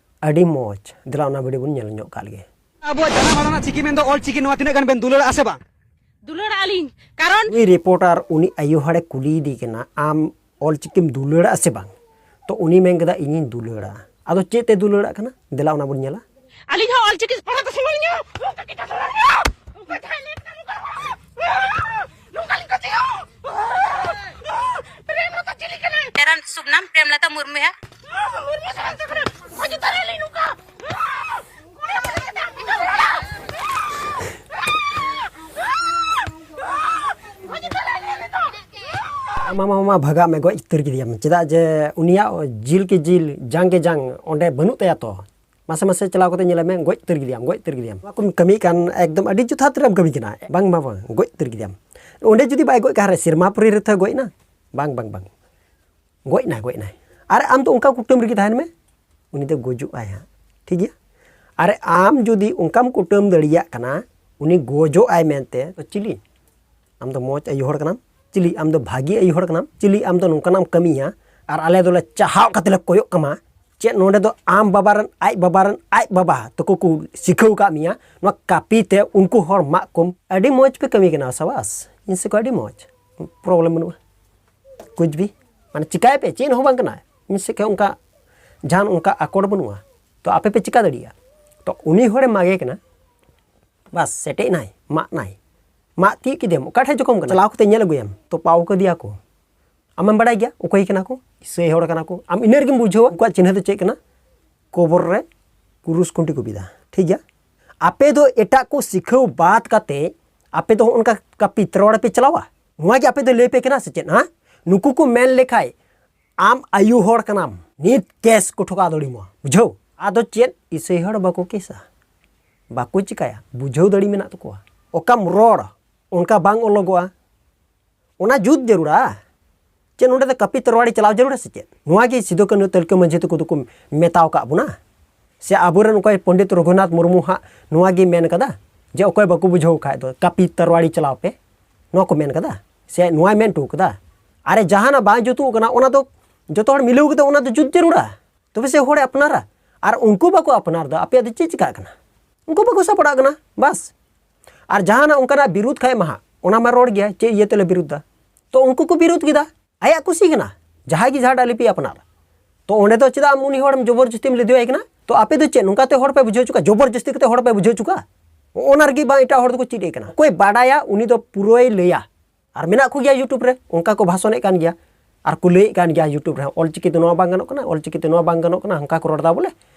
ᱟᱹᱰᱤ ᱢᱚᱡᱽ᱾ ᱫᱮᱞᱟ ᱚᱱᱟ ᱵᱷᱤᱰᱤᱭᱳ ᱵᱚᱱ ᱧᱮᱞ ᱧᱚᱜ ᱠᱟᱜ ᱞᱮᱜᱮ᱾ ᱟᱵᱚᱣᱟᱜ ᱡᱟᱱᱟᱢ ᱟᱲᱟᱝ ᱪᱤᱠᱤ ᱢᱮᱱᱫᱚ ᱚᱞ ᱪᱤᱠᱤ, ᱱᱚᱣᱟ ᱛᱤᱱᱟᱹᱜ ᱜᱟᱱ ᱵᱮᱱ ᱫᱩᱞᱟᱹᱲᱟᱜᱼᱟ ᱥᱮ ᱵᱟᱝ? ᱫᱩᱞᱟᱹᱲᱟᱜᱼᱟ ᱞᱤᱧ, ᱠᱟᱨᱚᱱ ᱩᱱᱤ ᱨᱤᱯᱳᱨᱴᱟᱨ ᱩᱱᱤ ᱟᱭᱳ ᱦᱚᱲᱮ ᱠᱩᱞᱤᱭᱮᱫᱮ ᱠᱟᱱᱟ, "ᱟᱢ ᱚᱞ ᱪᱤᱠᱤᱢ ᱫᱩᱞᱟᱹᱲᱟᱜᱼᱟ ᱥᱮ ᱵᱟᱝ?" ᱛᱚ ᱩᱱᱤ ᱢᱮᱱ ᱠᱮᱫᱟ, "ᱤᱧᱤᱧ ᱫᱩᱞᱟᱹᱲᱟᱜᱼᱟ᱾" ᱟᱫᱚ ᱪᱮᱫ ᱛᱮ ᱫᱩᱞᱟᱹᱲᱟᱜ ᱠᱟᱱᱟ? ᱫᱮᱞᱟ ᱚᱱᱟ ᱵᱚᱱ ᱧᱮᱞᱟ᱾ ᱟᱹᱞᱤᱧ ᱦᱚᱸ ᱚᱞ ᱪᱤᱠᱤ ᱯᱟᱲᱦᱟᱣ ᱫᱚ ᱥᱟᱱᱟᱧᱟ᱾ ᱚᱱᱠᱟ ᱠᱤᱛᱟᱹᱵ ᱥᱟᱱᱟᱧᱟ᱾ ᱚᱱᱠᱟ ᱡᱟᱦᱟᱸᱭ ᱞᱟᱹᱭ ᱠᱮᱫᱟ, ᱱᱚᱝᱠᱟ ᱱᱚᱝᱠᱟ ᱱᱚᱝᱠᱟ ᱞᱤᱧ ᱠᱩᱥᱤᱭᱟᱜᱼᱟ᱾ ᱯᱨᱮᱢᱞᱚᱛᱟ ᱪᱤᱞᱤ ᱠᱟᱱᱟᱭ? तेरा शुभ नाम प्रेमलता मुर्मू है। ᱢᱩᱨᱢᱩ ᱥᱟᱱᱟᱧ ᱠᱟᱱᱟ᱾ ᱢᱟᱹᱡᱷᱤ ᱛᱟᱨᱟ ᱞᱤᱧ ᱱᱚᱝᱠᱟ᱾ ᱢᱟᱢᱟ, ᱢᱟᱢᱟ, ᱵᱷᱟᱜᱟᱜ ᱢᱮ, ᱜᱚᱡ ᱩᱛᱟᱹᱨ ᱠᱮᱫᱮᱭᱟᱢ᱾ ᱪᱮᱫᱟᱜ ᱡᱮ ᱩᱱᱤᱭᱟᱜ ᱡᱤᱞ ᱠᱮ ᱡᱤᱞ, ᱡᱟᱝ ᱠᱮ ᱡᱟᱝ ᱚᱸᱰᱮ ᱵᱟᱹᱱᱩᱜ ᱛᱟᱭᱟ ᱛᱚ᱾ ᱢᱟᱥᱮ ᱢᱟᱥᱮ ᱪᱟᱞᱟᱣ ᱠᱟᱛᱮ ᱧᱮᱞᱮ ᱢᱮ, ᱜᱚᱡ ᱩᱛᱟᱹᱨ ᱠᱮᱫᱮᱭᱟᱢ, ᱜᱚᱡ ᱩᱛᱟᱹᱨ ᱠᱮᱫᱮᱭᱟᱢ᱾ ᱱᱚᱣᱟ ᱠᱚᱢ ᱠᱟᱹᱢᱤᱭᱮᱫ ᱠᱟᱱ ᱮᱠᱫᱚᱢ ᱟᱹᱰᱤ ᱡᱚᱛᱷᱟᱛ ᱨᱮᱢ ᱠᱟᱹᱢᱤ ᱠᱟᱱᱟ᱾ ᱵᱟᱝ, ᱵᱟᱝ, ᱵᱟᱝ, ᱜᱚᱡ ᱩᱛᱟᱹᱨ ᱠᱮᱫᱮᱭᱟᱢ᱾ ᱚᱸᱰᱮ ᱡᱩᱫᱤ ᱵᱟᱭ ᱜᱚᱡ ᱠᱟᱱ ᱨᱮ, ᱥᱮᱨᱢᱟ ᱯᱩᱨᱤ ᱨᱮ ᱛᱚ ᱜᱚᱡ ᱮᱱᱟ? ᱵᱟᱝ, ᱵᱟᱝ, ᱵᱟᱝ᱾ ᱜᱚᱡ ᱱᱟᱭ, ᱜᱚᱡ ᱱᱟᱭ᱾ ᱟᱨ ᱟᱢ ᱫᱚ ᱚᱱᱠᱟ ᱠᱩᱴᱟᱹᱢ ᱨᱮᱜᱮ ᱛᱟᱦᱮᱱ ᱢᱮ, ᱩᱱᱤ ᱫᱚ ᱜᱩᱡᱩᱜ ᱟᱭ ᱦᱟᱸᱜ, ᱴᱷᱤᱠ ᱜᱮᱭᱟ? ᱟᱨ ᱟᱢ ᱡᱩᱫᱤ ᱚᱱᱠᱟᱢ ᱠᱩᱴᱟᱹᱢ ᱫᱟᱲᱮᱭᱟᱜ ᱠᱟᱱᱟ, ᱩᱱᱤ ᱜᱚᱡᱚᱜ ᱟᱭ ᱢᱮᱱᱛᱮ, ᱛᱚ ᱪᱤᱞᱤ? ᱟᱢ ᱫᱚ ᱢᱚᱡᱽ ᱟᱭᱳ ᱦᱚᱲ ᱠᱟᱱᱟᱢ? ᱪᱤᱞᱤ? ᱟᱢ ᱫᱚ ᱵᱷᱟᱹᱜᱤ ᱟᱭᱳ ᱦᱚᱲ ᱠᱟᱱᱟᱢ? ᱪᱤᱞᱤ? ᱟᱢ ᱫᱚ ᱱᱚᱝᱠᱟᱱᱟᱜ ᱮᱢ ᱠᱟᱹᱢᱤᱭᱟ, ᱟᱨ ᱟᱞᱮ ᱫᱚᱞᱮ ᱪᱟᱦᱟᱣ ᱠᱟᱛᱮ ᱞᱮ ᱠᱚᱭᱚᱜ ᱠᱟᱢᱟ, ᱪᱮᱫ ᱱᱚᱰᱮ ᱫᱚ ᱟᱢ ᱵᱟᱵᱟ ᱨᱮᱱ, ᱟᱡ ᱵᱟᱵᱟ ᱨᱮᱱ, ᱟᱡ ᱵᱟᱵᱟ ᱛᱟᱠᱚ ᱠᱚ ᱥᱤᱠᱷᱟᱹᱣ ᱟᱠᱟᱫ ᱢᱮᱭᱟ ᱱᱚᱣᱟ ᱠᱟᱹᱯᱤ ᱛᱮ ᱩᱱᱠᱩ ᱦᱚᱲ ᱢᱟᱜ ᱠᱚᱢ? ᱟᱹᱰᱤ ᱢᱚᱡᱽ ᱯᱮ ᱠᱟᱹᱢᱤ ᱠᱟᱱᱟ, ᱥᱟᱵᱟᱥ, ᱤᱧ ᱥᱮᱫ ᱠᱷᱚᱱ ᱟᱹᱰᱤ ᱢᱚᱡᱽ, ᱯᱨᱚᱵᱞᱮᱢ ᱵᱟᱹᱱᱩᱜᱼᱟ᱾ ᱠᱩᱪ ᱵᱷᱤ, ᱢᱟᱱᱮ ᱪᱤᱠᱟᱭ ᱯᱮ, ᱪᱮᱫ ᱦᱚᱸ ᱵᱟᱝ ᱠᱟᱱᱟ᱾ ᱤᱧ ᱥᱮᱫ ᱠᱷᱚᱱ ᱚᱱᱠᱟ ᱡᱟᱦᱟᱱ ᱚᱱᱠᱟ ᱟᱠᱚᱴ ᱵᱟᱹᱱᱩᱜᱼᱟ᱾ ᱛᱚ ᱟᱯᱮ ᱯᱮ ᱪᱤᱠᱟ ᱫᱟᱲᱮᱭᱟᱜᱼᱟ? ᱛᱚ ᱩᱱᱤ ᱦᱚᱲᱮ ᱢᱟᱜᱮ ᱠᱟᱱᱟ, ᱵᱟᱥ ᱥᱮᱴᱮᱡ ᱱᱟᱭ, ᱢᱟᱜ ᱱᱟᱭ, ᱢᱟᱜ ᱛᱤᱭᱳᱜ ᱠᱮᱫᱮᱭᱟᱢ, ᱚᱠᱟ ᱴᱷᱮᱡ ᱡᱚᱠᱷᱚᱢ ᱠᱟᱱᱟ? ᱪᱟᱞᱟᱣ ᱠᱟᱛᱮ ᱧᱮᱞ ᱟᱹᱜᱩᱭᱟᱢ, ᱛᱚ ᱯᱟᱣ ᱠᱟᱫᱮᱭᱟ ᱠᱚ᱾ ᱟᱢᱮᱢ ᱵᱟᱲᱟᱭ ᱜᱮᱭᱟ ᱚᱠᱚᱭ ᱠᱟᱱᱟ ᱠᱚ, ᱤᱥᱟᱹᱭ ᱦᱚᱲ ᱠᱟᱱᱟ ᱠᱚ, ᱟᱢ ᱤᱱᱟᱹ ᱨᱮᱜᱮᱢ ᱵᱩᱡᱷᱟᱹᱣᱟ ᱩᱱᱠᱩᱣᱟᱜ ᱪᱤᱱᱦᱟᱹ ᱫᱚ ᱪᱮᱫ ᱠᱟᱱᱟ᱾ ᱠᱚᱵᱚᱨ ᱨᱮ ᱠᱩᱨᱩᱥ ᱠᱷᱩᱱᱴᱤ ᱠᱚ ᱵᱤᱫᱟ, ᱴᱷᱤᱠ ᱜᱮᱭᱟ? ᱟᱯᱮ ᱫᱚ ᱮᱴᱟᱜ ᱠᱚ ᱥᱤᱠᱷᱟᱹᱣ ᱵᱟᱫ ᱠᱟᱛᱮ ᱟᱯᱮ ᱫᱚ ᱦᱚᱸᱜᱼᱚ ᱱᱚᱝᱠᱟ ᱠᱟᱹᱯᱤ ᱛᱟᱨᱣᱟᱲᱤ ᱯᱮ ᱪᱟᱞᱟᱣᱟ? ᱱᱚᱣᱟ ᱜᱮ ᱟᱯᱮ ᱫᱚ ᱞᱟᱹᱭ ᱯᱮ ᱠᱟᱱᱟ ᱥᱮ ᱪᱮᱫ? ᱦᱮᱸ, ᱱᱩᱠᱩ ᱠᱚ ᱢᱮᱱ ᱞᱮᱠᱷᱟᱡ ᱟᱢ ᱟᱭᱳ ᱦᱚᱲ ᱠᱟᱱᱟᱢ, ᱱᱤᱛ ᱠᱮᱥ ᱠᱚ ᱴᱷᱚᱠᱟᱣ ᱫᱟᱲᱮᱭᱟᱢᱟ, ᱵᱩᱡᱷᱟᱹᱣ? ᱟᱫᱚ ᱪᱮᱫ ᱤᱥᱟᱹᱭ ᱦᱚᱲ ᱵᱟᱠᱚ ᱠᱮᱥᱟ? ᱵᱟᱠᱚ ᱪᱤᱠᱟᱭᱟ, ᱵᱩᱡᱷᱟᱹᱣ ᱫᱟᱲᱮ ᱢᱮᱱᱟᱜ ᱛᱟᱠᱚᱣᱟ᱾ ᱚᱠᱟᱢ ᱨᱚᱲ, ᱚᱱᱠᱟ ᱵᱟᱝ ᱚᱞᱚᱜᱚᱜᱼᱟ, ᱚᱱᱟ ᱡᱩᱛ ᱡᱟᱹᱨᱩᱲᱟ᱾ ᱪᱮᱫ ᱱᱚᱰᱮ ᱫᱚ ᱠᱟᱹᱯᱤ ᱛᱟᱨᱣᱟᱲᱤ ᱪᱟᱞᱟᱣ ᱡᱟᱹᱨᱩᱲᱟ ᱥᱮ ᱪᱮᱫ? ᱱᱚᱣᱟ ᱜᱮ ᱥᱤᱫᱩ ᱠᱟᱹᱱᱦᱩ ᱛᱤᱞᱠᱟᱹ ᱢᱟᱹᱡᱷᱤ ᱛᱟᱠᱚ ᱫᱚᱠᱚ ᱢᱮᱛᱟᱣ ᱠᱟᱜ ᱵᱚᱱᱟ? ᱥᱮ ᱟᱵᱚᱨᱮᱱ ᱚᱠᱚᱭ ᱯᱚᱱᱰᱤᱛ ᱨᱚᱜᱷᱩᱱᱟᱛᱷ ᱢᱩᱨᱢᱩ ᱦᱟᱸᱜ ᱱᱚᱣᱟ ᱜᱮ ᱢᱮᱱ ᱠᱟᱫᱟ ᱡᱮ ᱚᱠᱚᱭ ᱵᱟᱠᱚ ᱵᱩᱡᱷᱟᱹᱣ ᱠᱷᱟᱡ ᱫᱚ ᱠᱟᱹᱯᱤ ᱛᱟᱨᱣᱟᱲᱤ ᱪᱟᱞᱟᱣ ᱯᱮ, ᱱᱚᱣᱟ ᱠᱚ ᱢᱮᱱ ᱠᱟᱫᱟ? ᱥᱮ ᱱᱚᱣᱟᱭ ᱢᱮᱱ ᱦᱚᱴᱚ ᱠᱟᱫᱟ? ᱟᱨᱮ, ᱡᱟᱦᱟᱱᱟᱜ ᱵᱟᱝ ᱡᱩᱛᱩᱜ ᱠᱟᱱᱟ, ᱚᱱᱟ ᱫᱚ ᱡᱚᱛᱚ ᱦᱚᱲ ᱢᱤᱞᱟᱹᱣ ᱠᱟᱛᱮ ᱚᱱᱟ ᱫᱚ ᱡᱩᱛ ᱡᱟᱹᱨᱩᱲᱟ, ᱛᱚᱵᱮ ᱥᱮ ᱦᱚᱲᱮ ᱟᱯᱱᱟᱨᱟ᱾ ᱟᱨ ᱩᱱᱠᱩ ᱵᱟᱠᱚ ᱟᱯᱱᱟᱨ ᱫᱟ, ᱟᱯᱮᱭᱟᱜ ᱫᱚ ᱪᱮᱫ ᱪᱤᱠᱟᱹᱜ ᱠᱟᱱᱟ? ᱩᱱᱠᱩ ᱵᱟᱠᱚ ᱥᱟᱯᱲᱟᱜ ᱠᱟᱱᱟ, ᱵᱟᱥ᱾ ᱟᱨ ᱡᱟᱦᱟᱱᱟᱜ ᱚᱱᱠᱟᱱᱟᱜ ᱵᱤᱨᱩᱫᱷ ᱠᱷᱟᱡ ᱢᱟ ᱦᱟᱸᱜ, ᱚᱱᱟ ᱢᱟ ᱨᱚᱲ ᱜᱮᱭᱟ, ᱪᱮᱫ ᱤᱭᱟᱹ ᱛᱮᱞᱮ ᱵᱤᱨᱩᱫᱷ ᱫᱟ? ᱛᱚ ᱩᱱᱠᱩ ᱠᱚ ᱵᱤᱨᱩᱫᱷ ᱠᱮᱫᱟ, ᱟᱭᱟᱜ ᱠᱩᱥᱤ ᱠᱟᱱᱟ, ᱡᱟᱦᱟᱸᱭ ᱜᱮ ᱡᱟᱦᱟᱸᱴᱟᱜ ᱞᱤᱯᱤ ᱟᱯᱱᱟᱨ᱾ ᱛᱚ ᱚᱸᱰᱮ ᱫᱚ ᱪᱮᱫᱟᱜ ᱟᱢ ᱩᱱᱤ ᱦᱚᱲᱮᱢ ᱡᱚᱵᱚᱨ ᱡᱚᱥᱛᱤᱢ ᱞᱟᱹᱫᱤᱣᱟᱭ ᱠᱟᱱᱟ? ᱛᱚ ᱟᱯᱮ ᱫᱚ ᱪᱮᱫ ᱱᱚᱝᱠᱟᱛᱮ ᱦᱚᱲ ᱯᱮ ᱵᱩᱡᱷᱟᱹᱣ ᱦᱚᱪᱚ ᱠᱚᱣᱟ, ᱡᱚᱵᱚᱨ ᱡᱚᱥᱛᱤ ᱠᱟᱛᱮ ᱦᱚᱲ ᱯᱮ ᱵᱩᱡᱷᱟᱹᱣ ᱦᱚᱪᱚ ᱠᱚᱣᱟ? ᱚᱱᱟ ᱨᱮᱜᱮ ᱵᱟᱝ ᱮᱴᱟᱜ ᱦᱚᱲ ᱫᱚᱠᱚ ᱪᱮᱫ ᱮ ᱠᱟᱱᱟ, ᱚᱠᱚᱭ ᱵᱟᱰᱟᱭᱟ ᱩᱱᱤ ᱫᱚ ᱯᱩᱨᱟᱹᱭ ᱞᱟᱹᱭᱟ᱾ ᱟᱨ ᱢᱮᱱᱟᱜ ᱠᱚᱜᱮᱭᱟ YouTube ᱨᱮ, ᱚᱱᱠᱟ ᱠᱚ ᱵᱷᱟᱥᱚᱱᱮᱫ ᱠᱟᱱ ᱜᱮᱭᱟ᱾ ᱟᱨ ᱠᱚ ᱞᱟᱹᱭᱮᱫ ᱠᱟᱱ ᱜᱮᱭᱟ YouTube ᱨᱮᱦᱚᱸ, "ᱚᱞᱪᱤᱠᱤ ᱛᱮ ᱱᱚᱣᱟ ᱵᱟᱝ ᱜᱟᱱᱚᱜ ᱠᱟᱱᱟ, ᱚᱞᱪᱤᱠᱤ ᱛᱮ ᱱᱚᱣᱟ ᱵᱟᱝ ᱜᱟᱱᱚᱜ ᱠᱟᱱᱟ", ᱚᱱᱠᱟ ᱠᱚ ᱨᱚᱲ ᱮᱫᱟ ᱵᱚᱞᱮ᱾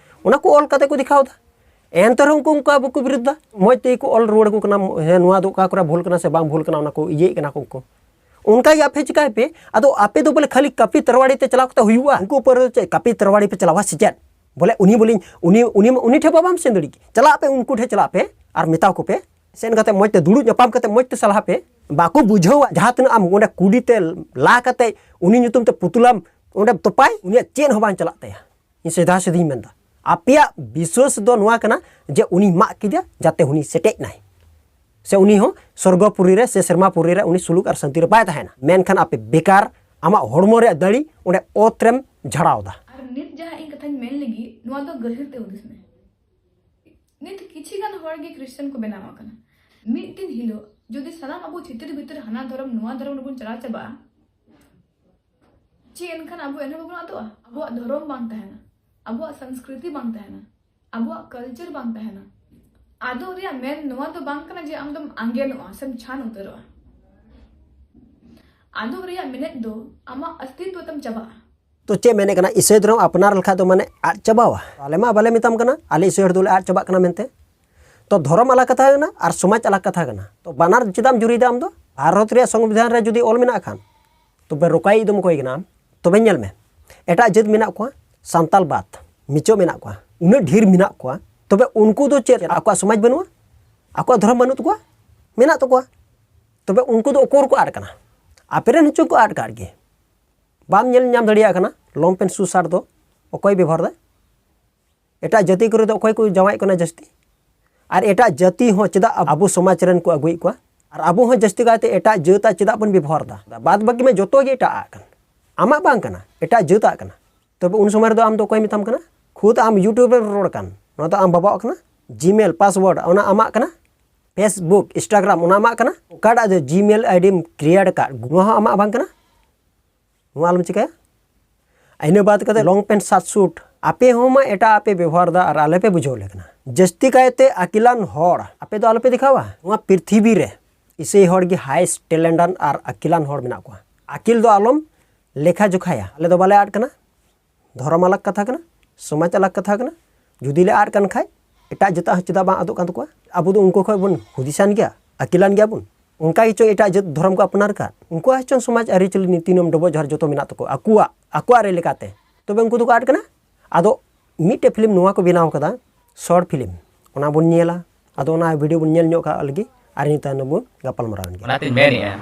ᱚᱱᱟ ᱠᱚ ᱚᱞ ᱠᱟᱛᱮ ᱠᱚ ᱫᱮᱠᱷᱟᱣ ᱮᱫᱟ᱾ ᱮᱱᱛᱮ ᱨᱮᱦᱚᱸ ᱩᱱᱠᱩ ᱚᱱᱠᱟ ᱵᱟᱠᱚ ᱵᱤᱨᱩᱫᱷ ᱫᱟ, ᱢᱚᱡᱽ ᱛᱮᱜᱮ ᱠᱚ ᱚᱞ ᱨᱩᱣᱟᱹᱲ ᱟᱠᱚ ᱠᱟᱱᱟ, ᱦᱮᱸ, ᱱᱚᱣᱟ ᱫᱚ ᱚᱠᱟ ᱠᱚᱨᱮ ᱵᱷᱩᱞ ᱠᱟᱱᱟ ᱥᱮ ᱵᱟᱝ ᱵᱷᱩᱞ ᱠᱟᱱᱟ, ᱚᱱᱟ ᱠᱚ ᱤᱭᱟᱹᱭᱮᱫ ᱠᱟᱱᱟ ᱠᱚ ᱩᱱᱠᱩ᱾ ᱚᱱᱠᱟ ᱜᱮ ᱟᱯᱮ ᱪᱤᱠᱟᱭ ᱯᱮ, ᱟᱫᱚ ᱟᱯᱮ ᱫᱚ ᱵᱚᱞᱮ ᱠᱷᱟᱹᱞᱤ ᱠᱟᱹᱯᱤ ᱛᱟᱨᱣᱟᱲᱤ ᱛᱮ ᱪᱟᱞᱟᱣ ᱠᱟᱛᱮ ᱦᱩᱭᱩᱜᱼᱟ? ᱩᱱᱠᱩ ᱩᱯᱚᱨ ᱫᱚ ᱪᱮᱫ ᱠᱟᱹᱯᱤ ᱛᱟᱨᱣᱟᱲᱤ ᱯᱮ ᱪᱟᱞᱟᱣᱟ ᱥᱮ ᱪᱮᱫ? ᱵᱚᱞᱮ ᱩᱱᱤ ᱵᱚᱞᱮᱧ, ᱩᱱᱤ, ᱩᱱᱤ, ᱩᱱᱤ ᱴᱷᱮᱱ ᱵᱟᱵᱟᱢ ᱥᱮᱱ ᱫᱟᱲᱮᱭᱟᱜ ᱠᱤ? ᱪᱟᱞᱟᱜ ᱯᱮ, ᱩᱱᱠᱩ ᱴᱷᱮᱱ ᱪᱟᱞᱟᱜ ᱯᱮ ᱟᱨ ᱢᱮᱛᱟ ᱠᱚᱯᱮ, ᱥᱮᱱ ᱠᱟᱛᱮ ᱢᱚᱡᱽ ᱛᱮ ᱫᱩᱲᱩᱵ ᱧᱟᱯᱟᱢ ᱠᱟᱛᱮ ᱢᱚᱡᱽ ᱛᱮ ᱥᱟᱞᱦᱟ ᱯᱮ᱾ ᱵᱟᱠᱚ ᱵᱩᱡᱷᱟᱹᱣᱟ, ᱡᱟᱦᱟᱸ ᱛᱤᱱᱟᱹᱜ ᱟᱢ ᱚᱸᱰᱮ ᱠᱩᱰᱤ ᱛᱮ ᱞᱟ ᱠᱟᱛᱮ ᱩᱱᱤ ᱧᱩᱛᱩᱢ ᱛᱮ ᱯᱩᱛᱩᱞᱟᱢ ᱚᱸᱰᱮ ᱛᱚᱯᱟᱭ, ᱩᱱᱤᱭᱟᱜ ᱪᱮᱫ ᱦᱚᱸ ᱵᱟᱝ ᱪᱟᱞᱟᱜ ᱛᱟᱭᱟ᱾ ᱤᱧ ᱥᱤᱫᱷᱟ ᱥᱤᱫᱷᱤᱧ ᱢᱮᱱᱫᱟ, ᱟᱯᱮᱭᱟᱜ ᱵᱤᱥᱣᱟᱥ ᱫᱚ ᱱᱚᱣᱟ ᱠᱟᱱᱟ ᱡᱮ ᱩᱱᱤ ᱢᱟᱜ ᱠᱮᱫᱮᱭᱟ ᱡᱟᱛᱮ ᱩᱱᱤ ᱥᱮᱴᱮᱡ ᱱᱟᱭ, ᱥᱮ ᱩᱱᱤ ᱦᱚᱸ ᱥᱚᱨᱜᱚᱯᱩᱨᱤ ᱨᱮ ᱥᱮ ᱥᱮᱨᱢᱟᱯᱩᱨᱤ ᱨᱮ ᱩᱱᱤ ᱥᱩᱞᱩᱠ ᱟᱨ ᱥᱟᱱᱛᱤ ᱨᱮ ᱵᱟᱭ ᱛᱟᱦᱮᱱᱟ᱾ ᱢᱮᱱᱠᱷᱟᱱ ᱟᱯᱮ ᱵᱮᱠᱟᱨ ᱟᱢᱟᱜ ᱦᱚᱲᱢᱚ ᱨᱮᱭᱟᱜ ᱫᱟᱲᱮ ᱚᱸᱰᱮ ᱚᱛ ᱨᱮᱢ ᱡᱷᱟᱲᱟᱣ ᱮᱫᱟ᱾ ᱟᱨ ᱱᱤᱛ ᱡᱟᱦᱟᱸ ᱤᱧ ᱠᱟᱛᱷᱟᱧ ᱢᱮᱱ ᱞᱟᱹᱜᱤᱫ, ᱱᱚᱣᱟ ᱫᱚ ᱜᱟᱹᱦᱤᱨ ᱛᱮ ᱦᱩᱫᱤᱥ ᱢᱮ᱾ ᱱᱤᱛ ᱠᱤᱪᱷᱤ ᱜᱟᱱ ᱦᱚᱲ ᱜᱮ ᱠᱷᱨᱤᱥᱴᱟᱱ ᱠᱚ ᱵᱮᱱᱟᱣ ᱟᱠᱟᱱᱟ᱾ ᱢᱤᱫ ᱫᱤᱱ ᱦᱤᱞᱳᱜ ᱡᱩᱫᱤ ᱥᱟᱱᱟᱢ ᱟᱵᱚ ᱪᱷᱤᱛᱤᱨ ᱵᱷᱤᱛᱤᱨ ᱦᱟᱱᱟ ᱫᱷᱚᱨᱚᱢ ᱱᱚᱣᱟ ᱫᱷᱚᱨᱚᱢ ᱨᱮᱵᱚᱱ ᱪᱟᱞᱟᱣ ᱪᱟᱵᱟᱜᱼᱟ, ᱪᱮᱫ ᱮᱱᱠᱷᱟᱱ ᱟᱵᱚ ᱮᱱᱦᱚᱸ ᱵᱟᱵᱚᱱ ᱟᱫᱚᱜᱼᱟ? ᱟᱵᱚᱣᱟᱜ ᱫᱷᱚᱨᱚᱢ ᱵᱟᱝ ᱛᱟᱦᱮᱱᱟ, ᱟᱵᱚᱣᱟᱜ ᱥᱚᱝᱥᱠᱨᱤᱛᱤ ᱵᱟᱝ ᱛᱟᱦᱮᱱᱟ, ᱟᱵᱚᱣᱟᱜ culture ᱵᱟᱝ ᱛᱟᱦᱮᱱᱟ᱾ ᱟᱫᱚᱜ ᱨᱮᱭᱟᱜ ᱢᱮᱱ ᱱᱚᱣᱟ ᱫᱚ ᱵᱟᱝ ᱠᱟᱱᱟ ᱡᱮ ᱟᱢ ᱫᱚᱢ ᱟᱸᱜᱮᱱᱚᱜᱼᱟ ᱥᱮᱢ ᱪᱷᱟᱱ ᱩᱛᱟᱹᱨᱚᱜᱼᱟ᱾ ᱟᱫᱚᱜ ᱨᱮᱭᱟᱜ ᱢᱮᱱᱮᱫ ᱫᱚ ᱟᱢᱟᱜ ᱚᱥᱛᱤᱛᱣᱚ ᱛᱟᱢ ᱪᱟᱵᱟᱜᱼᱟ᱾ ᱛᱚ ᱪᱮᱫ ᱢᱮᱱᱮᱫ ᱠᱟᱱᱟ, ᱤᱥᱟᱹᱭ ᱫᱷᱚᱨᱚᱢ ᱟᱯᱱᱟᱨ ᱞᱮᱠᱷᱟᱡ ᱫᱚ ᱢᱟᱱᱮ ᱟᱫ ᱪᱟᱵᱟᱣᱟ? ᱟᱞᱮ ᱢᱟ ᱵᱟᱞᱮ ᱢᱮᱛᱟᱢ ᱠᱟᱱᱟ ᱟᱞᱮ ᱤᱥᱟᱹᱭ ᱦᱚᱲ ᱫᱚᱞᱮ ᱟᱫ ᱪᱟᱵᱟᱜ ᱠᱟᱱᱟ ᱢᱮᱱᱛᱮ᱾ ᱛᱚ ᱫᱷᱚᱨᱚᱢ ᱟᱞᱟᱜᱽ ᱠᱟᱛᱷᱟ ᱠᱟᱱᱟ ᱟᱨ ᱥᱚᱢᱟᱡᱽ ᱟᱞᱟᱜᱽ ᱠᱟᱛᱷᱟ ᱠᱟᱱᱟ᱾ ᱛᱚ ᱵᱟᱱᱟᱨ ᱪᱮᱫᱟᱜ ᱮᱢ ᱡᱩᱨᱤᱭᱮᱫᱟ ᱟᱢ ᱫᱚ? ᱵᱷᱟᱨᱚᱛ ᱨᱮᱭᱟᱜ ᱥᱚᱝᱵᱤᱫᱷᱟᱱ ᱨᱮ ᱡᱩᱫᱤ ᱚᱞ ᱢᱮᱱᱟᱜ ᱠᱷᱟᱱ, ᱛᱚᱵᱮ ᱨᱚᱠᱟᱭᱤᱡ ᱫᱚᱢ ᱚᱠᱚᱭ ᱠᱟᱱᱟ ᱟᱢ? ᱛᱚᱵᱮ ᱧᱮᱞ ᱢᱮ, ᱮᱴᱟᱜ ᱡᱟᱹᱛ ᱢᱮᱱᱟᱜ ᱠᱚᱣᱟ, ᱥᱟᱱᱛᱟᱞ ᱵᱟᱫ, ᱢᱤᱪᱚ ᱢᱮᱱᱟᱜ ᱠᱚᱣᱟ, ᱩᱱᱟᱹᱜ ᱰᱷᱮᱨ ᱢᱮᱱᱟᱜ ᱠᱚᱣᱟ, ᱛᱚᱵᱮ ᱩᱱᱠᱩ ᱫᱚ ᱪᱮᱫ ᱟᱠᱚᱣᱟᱜ ᱥᱚᱢᱟᱡᱽ ᱵᱟᱹᱱᱩᱜᱼᱟ? ᱟᱠᱚᱣᱟᱜ ᱫᱷᱚᱨᱚᱢ ᱵᱟᱹᱱᱩᱜ ᱛᱟᱠᱚᱣᱟ? ᱢᱮᱱᱟᱜ ᱛᱟᱠᱚᱣᱟ᱾ ᱛᱚᱵᱮ ᱩᱱᱠᱩ ᱫᱚ ᱚᱠᱚᱭ ᱨᱮᱠᱚ ᱟᱫ ᱠᱟᱱᱟ? ᱟᱯᱮ ᱨᱮᱱ ᱦᱚᱪᱚ ᱠᱚ ᱟᱫ ᱠᱟᱫ ᱜᱮ᱾ ᱵᱟᱢ ᱧᱮᱞ ᱧᱟᱢ ᱫᱟᱲᱮᱭᱟᱜ ᱠᱟᱱᱟ ᱞᱚᱝᱯᱮᱱ ᱥᱩᱥᱟᱨ ᱫᱚ ᱚᱠᱚᱭ ᱵᱮᱵᱚᱦᱟᱨ ᱫᱟ? ᱮᱴᱟᱜ ᱡᱟᱹᱛᱤ ᱠᱚᱨᱮ ᱫᱚ ᱚᱠᱚᱭ ᱠᱚ ᱡᱟᱶᱟᱭᱚᱜ ᱠᱟᱱᱟ ᱡᱟᱹᱥᱛᱤ? ᱟᱨ ᱮᱴᱟᱜ ᱡᱟᱹᱛᱤ ᱦᱚᱸ ᱪᱮᱫᱟᱜ ᱟᱵᱚ ᱥᱚᱢᱟᱡᱽ ᱨᱮᱱ ᱠᱚ ᱟᱹᱜᱩᱭᱮᱫ ᱠᱚᱣᱟ? ᱟᱨ ᱟᱵᱚ ᱦᱚᱸ ᱡᱟᱹᱥᱛᱤ ᱠᱟᱭᱛᱮ ᱮᱴᱟᱜ ᱡᱟᱹᱛᱟᱜ ᱪᱮᱫᱟᱜ ᱵᱚᱱ ᱵᱮᱵᱚᱦᱟᱨ ᱮᱫᱟ? ᱵᱟᱫ ᱵᱟᱹᱠᱤ ᱢᱟ ᱡᱚᱛᱚ ᱜᱮ ᱮᱴᱟᱜ ᱟᱜ ᱠᱟᱱ, ᱟᱢᱟᱜ ᱵᱟᱝ ᱠᱟᱱᱟ, ᱮᱴᱟᱜ ᱡᱟᱹᱛᱟᱜ ᱠᱟᱱᱟ᱾ ᱛᱚᱵᱮ ᱩᱱ ᱥᱚᱢᱚᱭ ᱨᱮᱫᱚ ᱟᱢ ᱫᱚ ᱚᱠᱚᱭ ᱢᱮᱛᱟᱢ ᱠᱟᱱᱟ? ᱠᱷᱩᱫ ᱟᱢ YouTube ᱨᱮᱢ ᱨᱚᱲ ᱠᱟᱱ, ᱱᱚᱣᱟ ᱫᱚ ᱟᱢ ᱵᱟᱵᱟᱣᱟᱜ ᱠᱟᱱᱟ᱾ Gmail password ᱚᱱᱟ ᱟᱢᱟᱜ ᱠᱟᱱᱟ, Facebook, Instagram ᱚᱱᱟ ᱟᱢᱟᱜ ᱠᱟᱱᱟ, ᱚᱠᱟᱴᱟᱜ ᱫᱚ Gmail ID ᱮᱢ create ᱟᱠᱟᱫ ᱱᱚᱣᱟ ᱦᱚᱸ ᱟᱢᱟᱜ ᱵᱟᱝ ᱠᱟᱱᱟ᱾ ᱱᱚᱣᱟ ᱟᱞᱚᱢ ᱪᱤᱠᱟᱹᱭᱟ᱾ ᱤᱱᱟᱹ ᱵᱟᱫ ᱠᱟᱛᱮ long pant shirt suit, ᱟᱯᱮ ᱦᱚᱸ ᱢᱟ ᱮᱴᱟᱜ ᱟᱜ ᱯᱮ ᱵᱮᱵᱚᱦᱟᱨ ᱮᱫᱟ ᱟᱨ ᱟᱞᱮ ᱯᱮ ᱵᱩᱡᱷᱟᱹᱣ ᱞᱮ ᱠᱟᱱᱟ᱾ ᱡᱟᱹᱥᱛᱤ ᱠᱟᱭᱛᱮ ᱟᱹᱠᱤᱞᱟᱱ ᱦᱚᱲ ᱟᱯᱮ ᱫᱚ ᱟᱞᱚ ᱯᱮ ᱫᱮᱠᱷᱟᱣᱟ᱾ ᱱᱚᱣᱟ ᱯᱨᱤᱛᱷᱤᱵᱤ ᱨᱮ ᱤᱥᱟᱹᱭ ᱦᱚᱲ ᱜᱮ highest talent ᱟᱱ ᱟᱨ ᱟᱹᱠᱤᱞᱟᱱ ᱦᱚᱲ ᱢᱮᱱᱟᱜ ᱠᱚᱣᱟ᱾ ᱟᱹᱠᱤᱞ ᱫᱚ ᱟᱞᱚᱢ ᱞᱮᱠᱷᱟ ᱡᱚᱠᱷᱟᱭᱟ᱾ ᱟᱞᱮ ᱫᱚ ᱵᱟᱞᱮ ᱟᱫ ᱠᱟᱱᱟ, ᱫᱷᱚᱨᱚᱢ ᱟᱞᱟᱜᱽ ᱠᱟᱛᱷᱟ ᱠᱟᱱᱟ, ᱥᱚᱢᱟᱡᱽ ᱟᱞᱟᱜᱽ ᱠᱟᱛᱷᱟ ᱠᱟᱱᱟ᱾ ᱡᱩᱫᱤ ᱞᱮ ᱟᱫ ᱠᱟᱱ ᱠᱷᱟᱡ, ᱮᱴᱟᱜ ᱡᱟᱹᱛᱟᱜ ᱦᱚᱸ ᱪᱮᱫᱟᱜ ᱵᱟᱝ ᱟᱫᱚᱜ ᱠᱟᱱ ᱛᱟᱠᱚᱣᱟ? ᱟᱵᱚ ᱫᱚ ᱩᱱᱠᱩ ᱠᱷᱚᱡ ᱵᱚᱱ ᱦᱩᱫᱤᱥᱟᱱ ᱜᱮᱭᱟ, ᱟᱹᱠᱤᱞᱟᱱ ᱜᱮᱭᱟ ᱵᱚᱱ᱾ ᱚᱱᱠᱟ ᱜᱮᱪᱚᱝ ᱮᱴᱟᱜ ᱡᱟᱹᱛ ᱫᱷᱚᱨᱚᱢ ᱠᱚ ᱟᱯᱱᱟᱨ ᱠᱟᱜ, ᱩᱱᱠᱩᱣᱟᱜ ᱦᱚᱸ ᱪᱚᱝ ᱥᱚᱢᱟᱡᱽ ᱟᱹᱨᱤᱪᱟᱹᱞᱤ ᱱᱤᱛᱤ ᱱᱤᱭᱚᱢ ᱰᱚᱵᱚᱜ ᱡᱚᱦᱟᱨ ᱡᱚᱛᱚ ᱢᱮᱱᱟᱜ ᱛᱟᱠᱚᱣᱟ ᱟᱠᱚᱣᱟᱜ, ᱟᱠᱚᱣᱟᱜ ᱨᱮ ᱞᱮᱠᱟᱛᱮ᱾ ᱛᱚᱵᱮ ᱩᱱᱠᱩ ᱫᱚᱠᱚ ᱟᱫ ᱠᱟᱱᱟ᱾ ᱟᱫᱚ ᱢᱤᱫᱴᱮᱡ ᱯᱷᱤᱞᱢ ᱱᱚᱣᱟ ᱠᱚ ᱵᱮᱱᱟᱣ ᱠᱟᱫᱟ, short film, ᱚᱱᱟ ᱵᱚᱱ ᱧᱮᱞᱟ᱾ ᱟᱫᱚ ᱚᱱᱟ video ᱵᱚᱱ ᱧᱮᱞ ᱧᱚᱜ ᱠᱟᱜ ᱞᱟᱹᱜᱤᱫ, ᱟᱨ ᱤᱱᱟᱹ ᱛᱟᱭᱱᱚᱢ ᱵᱚᱱ ᱜᱟᱯᱟᱞ ᱢᱟᱨᱟᱣ ᱮᱱ ᱜᱮ᱾ ᱚᱱᱟᱛᱤᱧ ᱢᱮᱱᱮᱜᱼᱟ,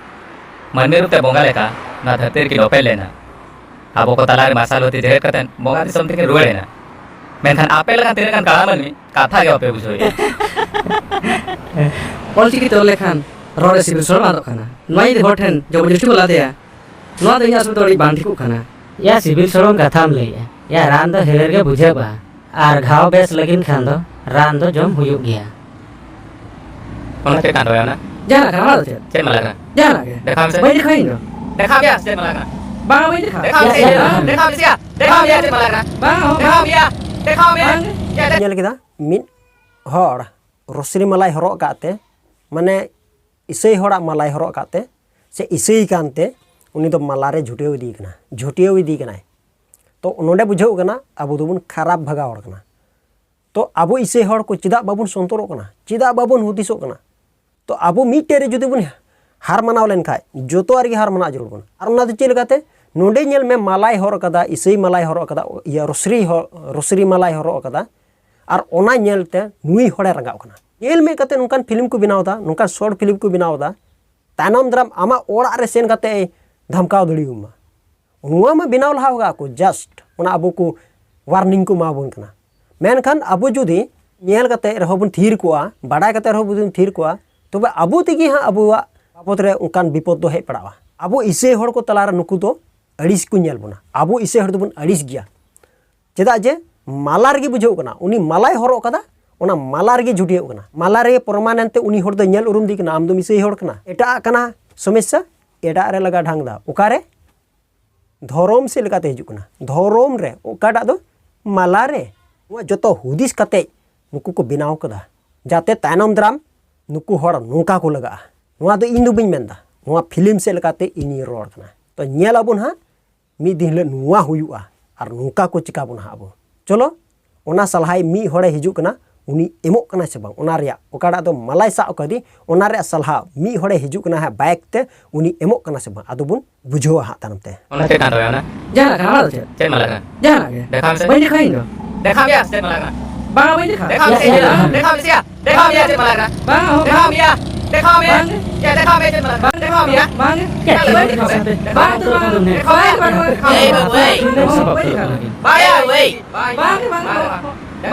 ᱢᱟᱹᱱᱢᱤ ᱨᱩᱯ ᱛᱮ ᱵᱚᱸᱜᱟ ᱞᱮᱠᱟ ᱱᱚᱣᱟ ᱫᱷᱟᱹᱨᱛᱤ ᱨᱮᱠᱤᱱ ᱚᱯᱮᱞ ᱞᱮᱱᱟ᱾ ᱟᱵᱚ ᱠᱚ ᱛᱟᱞᱟᱨᱮ ᱢᱟᱨᱥᱟᱞ ᱵᱟᱹᱛᱤ ᱡᱮᱨᱮᱫ ᱠᱟᱛᱮ ᱵᱚᱸᱜᱟ ᱫᱤᱥᱚᱢ ᱛᱮᱠᱤᱱ ᱨᱩᱣᱟᱹᱲ ᱮᱱᱟ᱾ ᱢᱮᱱᱠᱷᱟᱱ ᱟᱯᱮ ᱞᱮᱠᱟᱱ ᱛᱤᱱᱟᱹᱜ ᱜᱟᱱ ᱠᱟᱲᱟ ᱢᱟᱹᱱᱢᱤ ᱠᱟᱛᱷᱟ ᱜᱮ ᱵᱟᱯᱮ ᱵᱩᱡᱷᱟᱹᱣᱮᱫᱼᱟ᱾ ᱚᱞᱪᱤᱠᱤ ᱛᱮ ᱚᱞ ᱞᱮᱠᱷᱟᱱ ᱨᱚᱲ ᱨᱮ ᱥᱤᱵᱤᱞ ᱥᱚᱲᱚᱢ ᱟᱫᱚᱜ ᱠᱟᱱᱟ᱾ ᱱᱚᱣᱟ ᱡᱩᱫᱤ ᱦᱚᱲ ᱴᱷᱮᱱ ᱡᱚᱵᱚᱨᱡᱚᱥᱴᱤ ᱵᱚᱱ ᱞᱟᱫᱮᱭᱟ, ᱱᱚᱣᱟ ᱫᱚ ᱤᱧᱟᱹᱜ ᱥᱚᱢᱚᱭ ᱫᱚ ᱟᱹᱰᱤ ᱵᱟᱝ ᱴᱷᱤᱠᱚᱜ ᱠᱟᱱᱟ᱾ ᱭᱟ, ᱥᱤᱵᱤᱞ ᱥᱚᱲᱚᱢ ᱠᱟᱛᱷᱟᱢ ᱞᱟᱹᱭᱮᱜᱼᱟ᱾ ᱭᱟ, ᱨᱟᱱ ᱫᱚ ᱦᱮᱲᱮᱨ ᱜᱮ ᱵᱩᱡᱷᱟᱹᱜᱼᱟ, ᱟᱨ ᱜᱷᱟᱣ ᱵᱮᱥ ᱞᱟᱹᱜᱤᱫ ᱠᱷᱟᱱ ᱫᱚ ᱨᱟᱱ ᱫᱚ ᱡᱚᱢ ᱦᱩᱭᱩᱜ ᱜᱮᱭᱟ᱾ ᱚᱱᱟ ᱪᱮᱫ ᱠᱟᱱ ᱨᱚᱭᱟ ᱚᱱᱟ? ᱡᱟᱦᱟᱱᱟᱜ ᱠᱟᱱᱟ, ᱚᱱᱟ ᱫᱚ ᱪᱮᱫ? ᱪᱮᱫ ᱢᱟᱞᱟ ᱠᱟᱱᱟ? ᱡᱟᱦᱟᱱᱟᱜ ᱜᱮ᱾ ᱫᱮᱠᱷᱟᱣ ᱢᱮᱥᱮ᱾ ᱵᱟᱹᱧ ᱫᱮᱠᱷᱟᱣᱟ ᱤᱧ ᱫᱚ᱾ ᱫᱮᱠᱷᱟᱣ ᱢᱮᱭᱟ, ᱪᱮᱫ ᱢᱟᱞᱟ ᱠᱟᱱᱟ? ᱵᱟᱝᱟ, ᱵᱟᱹᱧ ᱫᱮᱠᱷᱟᱣᱟ᱾ ᱫᱮᱠᱷᱟᱣ ᱢᱮᱥᱮ᱾ ᱭᱟ, ᱭᱟ᱾ ᱫᱮᱠᱷᱟᱣ ᱢᱮᱭᱟ, ᱪᱮᱫ ᱢᱟᱞᱟ ᱠᱟᱱᱟ? ᱵᱟᱝᱟ, ᱵᱟᱝᱟ᱾ ᱫᱮᱠᱷᱟᱣ ᱢᱮᱭᱟ, ᱪᱮᱫ ᱢᱟᱞᱟ ᱠᱟᱱᱟ? ᱵᱟᱝᱟ, ᱵᱟᱝᱟ᱾ ᱫᱮᱠᱷᱟᱣ ᱢᱮᱭᱟ, ᱫᱮᱠᱷᱟᱣ ᱢᱮᱭᱟ᱾ ᱧᱮᱞ ᱠᱮᱫᱟ, ᱢᱤᱫ ᱦᱚᱲ ᱨᱚᱥᱨᱤ ᱢᱟᱞᱟᱭ ᱦᱚᱨᱚᱜ ᱟᱠᱟᱫ ᱛᱮ, ᱢᱟᱱᱮ ᱤᱥᱟᱹᱭ ᱦᱚᱲᱟᱜ ᱢᱟᱞᱟᱭ ᱦᱚᱨᱚᱜ ᱟᱠᱟᱫ ᱛᱮ, ᱥᱮ ᱤᱥᱟᱹᱭ ᱠᱟᱱᱛᱮ, ᱩᱱᱤ ᱫᱚ ᱢᱟᱞᱟ ᱨᱮ ᱡᱷᱩᱴᱭᱟᱹᱣ ᱤᱫᱤᱭ ᱠᱟᱱᱟ, ᱡᱷᱩᱴᱭᱟᱹᱣ ᱤᱫᱤᱭ ᱠᱟᱱᱟᱭ᱾ ᱛᱚ ᱱᱚᱰᱮ ᱵᱩᱡᱷᱟᱹᱣ ᱠᱟᱱᱟ ᱟᱵᱚ ᱫᱚᱵᱚᱱ ᱠᱷᱟᱨᱟᱯ ᱵᱷᱟᱜᱟ ᱦᱚᱲ ᱠᱟᱱᱟ᱾ ᱛᱚ ᱟᱵᱚ ᱤᱥᱟᱹᱭ ᱦᱚᱲ ᱠᱚ ᱪᱮᱫᱟᱜ ᱵᱟᱵᱚᱱ ᱥᱚᱱᱛᱚᱨᱚᱜ ᱠᱟᱱᱟ? ᱪᱮᱫᱟᱜ ᱵᱟᱵᱚᱱ ᱦᱩᱫᱤᱥᱚᱜ ᱠᱟᱱᱟ? ᱛᱚ ᱟᱵᱚ ᱢᱤᱫᱴᱮᱡ ᱨᱮ ᱡᱩᱫᱤ ᱵᱚᱱ ᱦᱟᱨ ᱢᱟᱱᱟᱣ ᱞᱮᱱᱠᱷᱟᱡ, ᱡᱚᱛᱚᱣᱟᱜ ᱨᱮᱜᱮ ᱦᱟᱨ ᱢᱟᱱᱟᱣ ᱡᱟᱹᱨᱩᱲ ᱵᱚᱱᱟ᱾ ᱟᱨ ᱚᱱᱟ ᱫᱚ ᱪᱮᱫ ᱞᱮᱠᱟᱛᱮ? ᱱᱚᱰᱮ ᱧᱮᱞ ᱢᱮ, ᱢᱟᱞᱟᱭ ᱦᱚᱨᱚᱜ ᱟᱠᱟᱫᱟ, ᱤᱥᱟᱹᱭ ᱢᱟᱞᱟᱭ ᱦᱚᱨᱚᱜ ᱟᱠᱟᱫᱟ, ᱤᱭᱟᱹ, ᱨᱚᱥᱨᱤ ᱦᱚ-, ᱨᱚᱥᱨᱤ ᱢᱟᱞᱟᱭ ᱦᱚᱨᱚᱜ ᱟᱠᱟᱫᱟ, ᱟᱨ ᱚᱱᱟ ᱧᱮᱞ ᱛᱮ ᱱᱩᱭ ᱦᱚᱲᱮ ᱨᱟᱸᱜᱟᱣ ᱠᱟᱱᱟ᱾ ᱧᱮᱞ ᱢᱮ ᱠᱟᱛᱮ ᱱᱚᱝᱠᱟᱱ ᱯᱷᱤᱞᱢ ᱠᱚ ᱵᱮᱱᱟᱣ ᱮᱫᱟ, ᱱᱚᱝᱠᱟᱱ short film ᱠᱚ ᱵᱮᱱᱟᱣ ᱮᱫᱟ, ᱛᱟᱭᱱᱚᱢ ᱫᱟᱨᱟᱢ ᱟᱢᱟᱜ ᱚᱲᱟᱜ ᱨᱮ ᱥᱮᱱ ᱠᱟᱛᱮ ᱮ ᱫᱷᱟᱢᱠᱟᱣ ᱫᱟᱲᱮᱭᱟᱢᱟ᱾ ᱱᱚᱣᱟ ᱢᱟ ᱵᱮᱱᱟᱣ ᱞᱟᱦᱟ ᱠᱟᱜ ᱠᱚ, just ᱚᱱᱟ ᱟᱵᱚ ᱠᱚ warning ᱠᱚ ᱮᱢᱟ ᱵᱚᱱ ᱠᱟᱱᱟ᱾ ᱢᱮᱱᱠᱷᱟᱱ ᱟᱵᱚ ᱡᱩᱫᱤ ᱧᱮᱞ ᱠᱟᱛᱮ ᱨᱮᱦᱚᱸ ᱵᱚᱱ ᱛᱷᱤᱨ ᱠᱚᱜᱼᱟ, ᱵᱟᱰᱟᱭ ᱠᱟᱛᱮ ᱨᱮᱦᱚᱸ ᱵᱚᱱ ᱛᱷᱤᱨ ᱠᱚᱜᱼᱟ, ᱛᱚᱵᱮ ᱟᱵᱚ ᱛᱮᱜᱮ ᱦᱟᱸᱜ ᱟᱵᱚᱣᱟᱜ ᱵᱟᱵᱚᱫ ᱨᱮ ᱚᱱᱠᱟᱱ ᱵᱤᱯᱚᱫ ᱫᱚ ᱦᱮᱡ ᱯᱟᱲᱟᱜᱼᱟ᱾ ᱟᱵᱚ ᱤᱥᱟᱹᱭ ᱦᱚᱲ ᱠᱚ ᱛᱟᱞᱟᱨᱮ ᱱᱩᱠᱩ ᱫᱚ ᱟᱹᱲᱤᱥ ᱠᱚ ᱧᱮᱞ ᱵᱚᱱᱟ᱾ ᱟᱵᱚ ᱤᱥᱟᱹᱭ ᱦᱚᱲ ᱫᱚᱵᱚᱱ ᱟᱹᱲᱤᱥ ᱜᱮᱭᱟ᱾ ᱪᱮᱫᱟᱜ ᱡᱮ ᱢᱟᱞᱟ ᱨᱮᱜᱮ ᱵᱩᱡᱷᱟᱹᱣ ᱠᱟᱱᱟ, ᱩᱱᱤ ᱢᱟᱞᱟᱭ ᱦᱚᱨᱚᱜ ᱠᱟᱫᱟ, ᱚᱱᱟ ᱢᱟᱞᱟ ᱨᱮᱜᱮ ᱡᱷᱩᱴᱭᱟᱹᱣ ᱠᱟᱱᱟ᱾ ᱢᱟᱞᱟ ᱨᱮᱜᱮ ᱯᱨᱚᱢᱟᱱ ᱮᱱᱛᱮ ᱩᱱᱤ ᱦᱚᱲ ᱫᱚ ᱧᱮᱞ ᱩᱨᱩᱢ ᱫᱤ ᱠᱟᱱᱟ, ᱟᱢ ᱫᱚᱢ ᱤᱥᱟᱹᱭ ᱦᱚᱲ ᱠᱟᱱᱟ᱾ ᱮᱴᱟᱜ ᱠᱟᱱᱟ ᱥᱚᱢᱚᱥᱥᱟ, ᱮᱴᱟᱜ ᱨᱮ ᱞᱟᱜᱟ ᱰᱷᱟᱝ ᱫᱟ᱾ ᱚᱠᱟᱨᱮ? ᱫᱷᱚᱨᱚᱢ ᱥᱮᱫ ᱞᱮᱠᱟᱛᱮ ᱦᱤᱡᱩᱜ ᱠᱟᱱᱟ᱾ ᱫᱷᱚᱨᱚᱢ ᱨᱮ ᱚᱠᱟᱴᱟᱜ ᱫᱚ ᱢᱟᱞᱟ ᱨᱮ᱾ ᱱᱚᱣᱟ ᱡᱚᱛᱚ ᱦᱩᱫᱤᱥ ᱠᱟᱛᱮ ᱱᱩᱠᱩ ᱠᱚ ᱵᱮᱱᱟᱣ ᱠᱟᱫᱟ, ᱡᱟᱛᱮ ᱛᱟᱭᱱᱚᱢ ᱫᱟᱨᱟᱢ ᱱᱩᱠᱩ ᱦᱚᱲ ᱱᱚᱝᱠᱟ ᱠᱚ ᱞᱟᱜᱟᱜᱼᱟ᱾ ᱱᱚᱣᱟ ᱫᱚ ᱤᱧ ᱫᱚ ᱵᱟᱹᱧ ᱢᱮᱱᱫᱟ, ᱱᱚᱣᱟ ᱯᱷᱤᱞᱢ ᱥᱮᱫ ᱞᱮᱠᱟᱛᱮ ᱤᱧᱤᱧ ᱨᱚᱲ ᱠᱟᱱᱟ᱾ ᱛᱚ ᱧᱮᱞ ᱟᱵᱚᱱ ᱦᱟᱸᱜ ᱢᱤᱫ ᱫᱤᱱ ᱦᱤᱞᱳᱜ ᱱᱚᱣᱟ ᱦᱩᱭᱩᱜᱼᱟ ᱟᱨ ᱱᱚᱝᱠᱟ ᱠᱚ ᱪᱤᱠᱟ ᱵᱚᱱᱟ ᱦᱟᱸᱜ ᱟᱵᱚ᱾ ᱪᱚᱞᱚ, ᱚᱱᱟ ᱥᱟᱞᱦᱟᱭ ᱢᱤᱫ ᱦᱚᱲᱮ ᱦᱤᱡᱩᱜ ᱠᱟᱱᱟ, ᱩᱱᱤ ᱮᱢᱚᱜ ᱠᱟᱱᱟ ᱥᱮ ᱵᱟᱝ, ᱚᱱᱟ ᱨᱮᱭᱟᱜ ᱚᱠᱟᱴᱟᱜ ᱫᱚ ᱢᱟᱞᱟᱭ ᱥᱟᱵ ᱠᱟᱫᱮ, ᱚᱱᱟ ᱨᱮᱭᱟᱜ ᱥᱟᱞᱦᱟ ᱢᱤᱫ ᱦᱚᱲᱮ ᱦᱤᱡᱩᱜ ᱠᱟᱱᱟ ᱦᱟᱸᱜ ᱵᱟᱭᱤᱠ ᱛᱮ, ᱩᱱᱤ ᱮᱢᱚᱜ ᱠᱟᱱᱟ ᱥᱮ ᱵᱟᱝ, ᱟᱫᱚ ᱵᱚᱱ ᱵᱩᱡᱷᱟᱹᱣᱟ ᱦᱟᱸᱜ ᱛᱟᱭᱱᱚᱢ ᱛᱮ᱾ ᱚᱱᱟ ᱪᱮᱫ ᱠᱟᱱ ᱛᱟᱵᱮᱱᱟ? ᱡᱟᱦᱟᱱᱟᱜ ᱠᱟᱱᱟ, ᱚᱱᱟ ᱫᱚ ᱪᱮᱫ? ᱪᱮᱫ ᱢᱟᱞᱟ ᱠᱟᱱᱟ? ᱡᱟᱦᱟᱱᱟᱜ ᱜᱮ᱾ ᱫᱮᱠᱷᱟᱣ ᱢᱮᱥᱮ᱾ ᱵᱟᱹᱧ ᱫᱮᱠᱷᱟᱣᱟ ᱤᱧ ᱫᱚ᱾ ᱫᱮᱠᱷᱟᱣ ᱢᱮᱭᱟ, ᱪᱮᱫ ᱢᱟᱞᱟ ᱠᱟᱱᱟ? ᱵᱟᱝᱟ, ᱵᱟᱹᱧ ᱫᱮᱠᱷᱟᱣᱟ᱾ ᱵᱟᱝ, ᱵᱟᱹᱧ ᱫᱮᱠᱷᱟᱣᱟ᱾ ᱫᱮᱠᱷᱟᱣ ᱢᱮᱥᱮ᱾ ᱫᱮᱠᱷᱟᱣ ᱢᱮᱭᱟ, ᱪᱮᱫ ᱢᱟᱞᱟ ᱠᱟᱱᱟ? ᱵᱟᱝ, ᱦᱚᱸ, ᱫᱮᱠᱷᱟᱣ ᱢᱮᱭᱟ᱾ ᱫᱮᱠᱷᱟᱣ ᱢᱮᱭᱟ᱾ ᱵᱟᱝ᱾ ᱪᱮᱫ ᱫᱮᱠᱷᱟᱣ ᱢᱮᱭᱟ, ᱪᱮᱫ ᱢᱟᱞᱟ ᱠᱟᱱᱟ? ᱵᱟᱝ, ᱫᱮᱠᱷᱟᱣ ᱢᱮᱭᱟ᱾ ᱵᱟᱝ᱾ ᱪᱮᱫ ᱵᱟᱝ, ᱫᱮᱠᱷᱟᱣ ᱢᱮᱭᱟ? ᱵᱟᱝ, ᱫᱮᱠᱷᱟᱣ ᱢᱮᱭᱟ᱾ ᱵᱟᱝ, ᱵᱟᱝ, ᱵᱟᱝ, ᱵᱟᱝ᱾ ᱮᱭ ᱵᱟᱹᱵᱩ, ᱮᱭ᱾ ᱵᱟᱝ, ᱵᱟᱝ, ᱵᱟᱝ᱾ ᱵᱟᱭᱟ, ᱳᱭ᱾ ᱵᱟᱝ, ᱵᱟᱝ,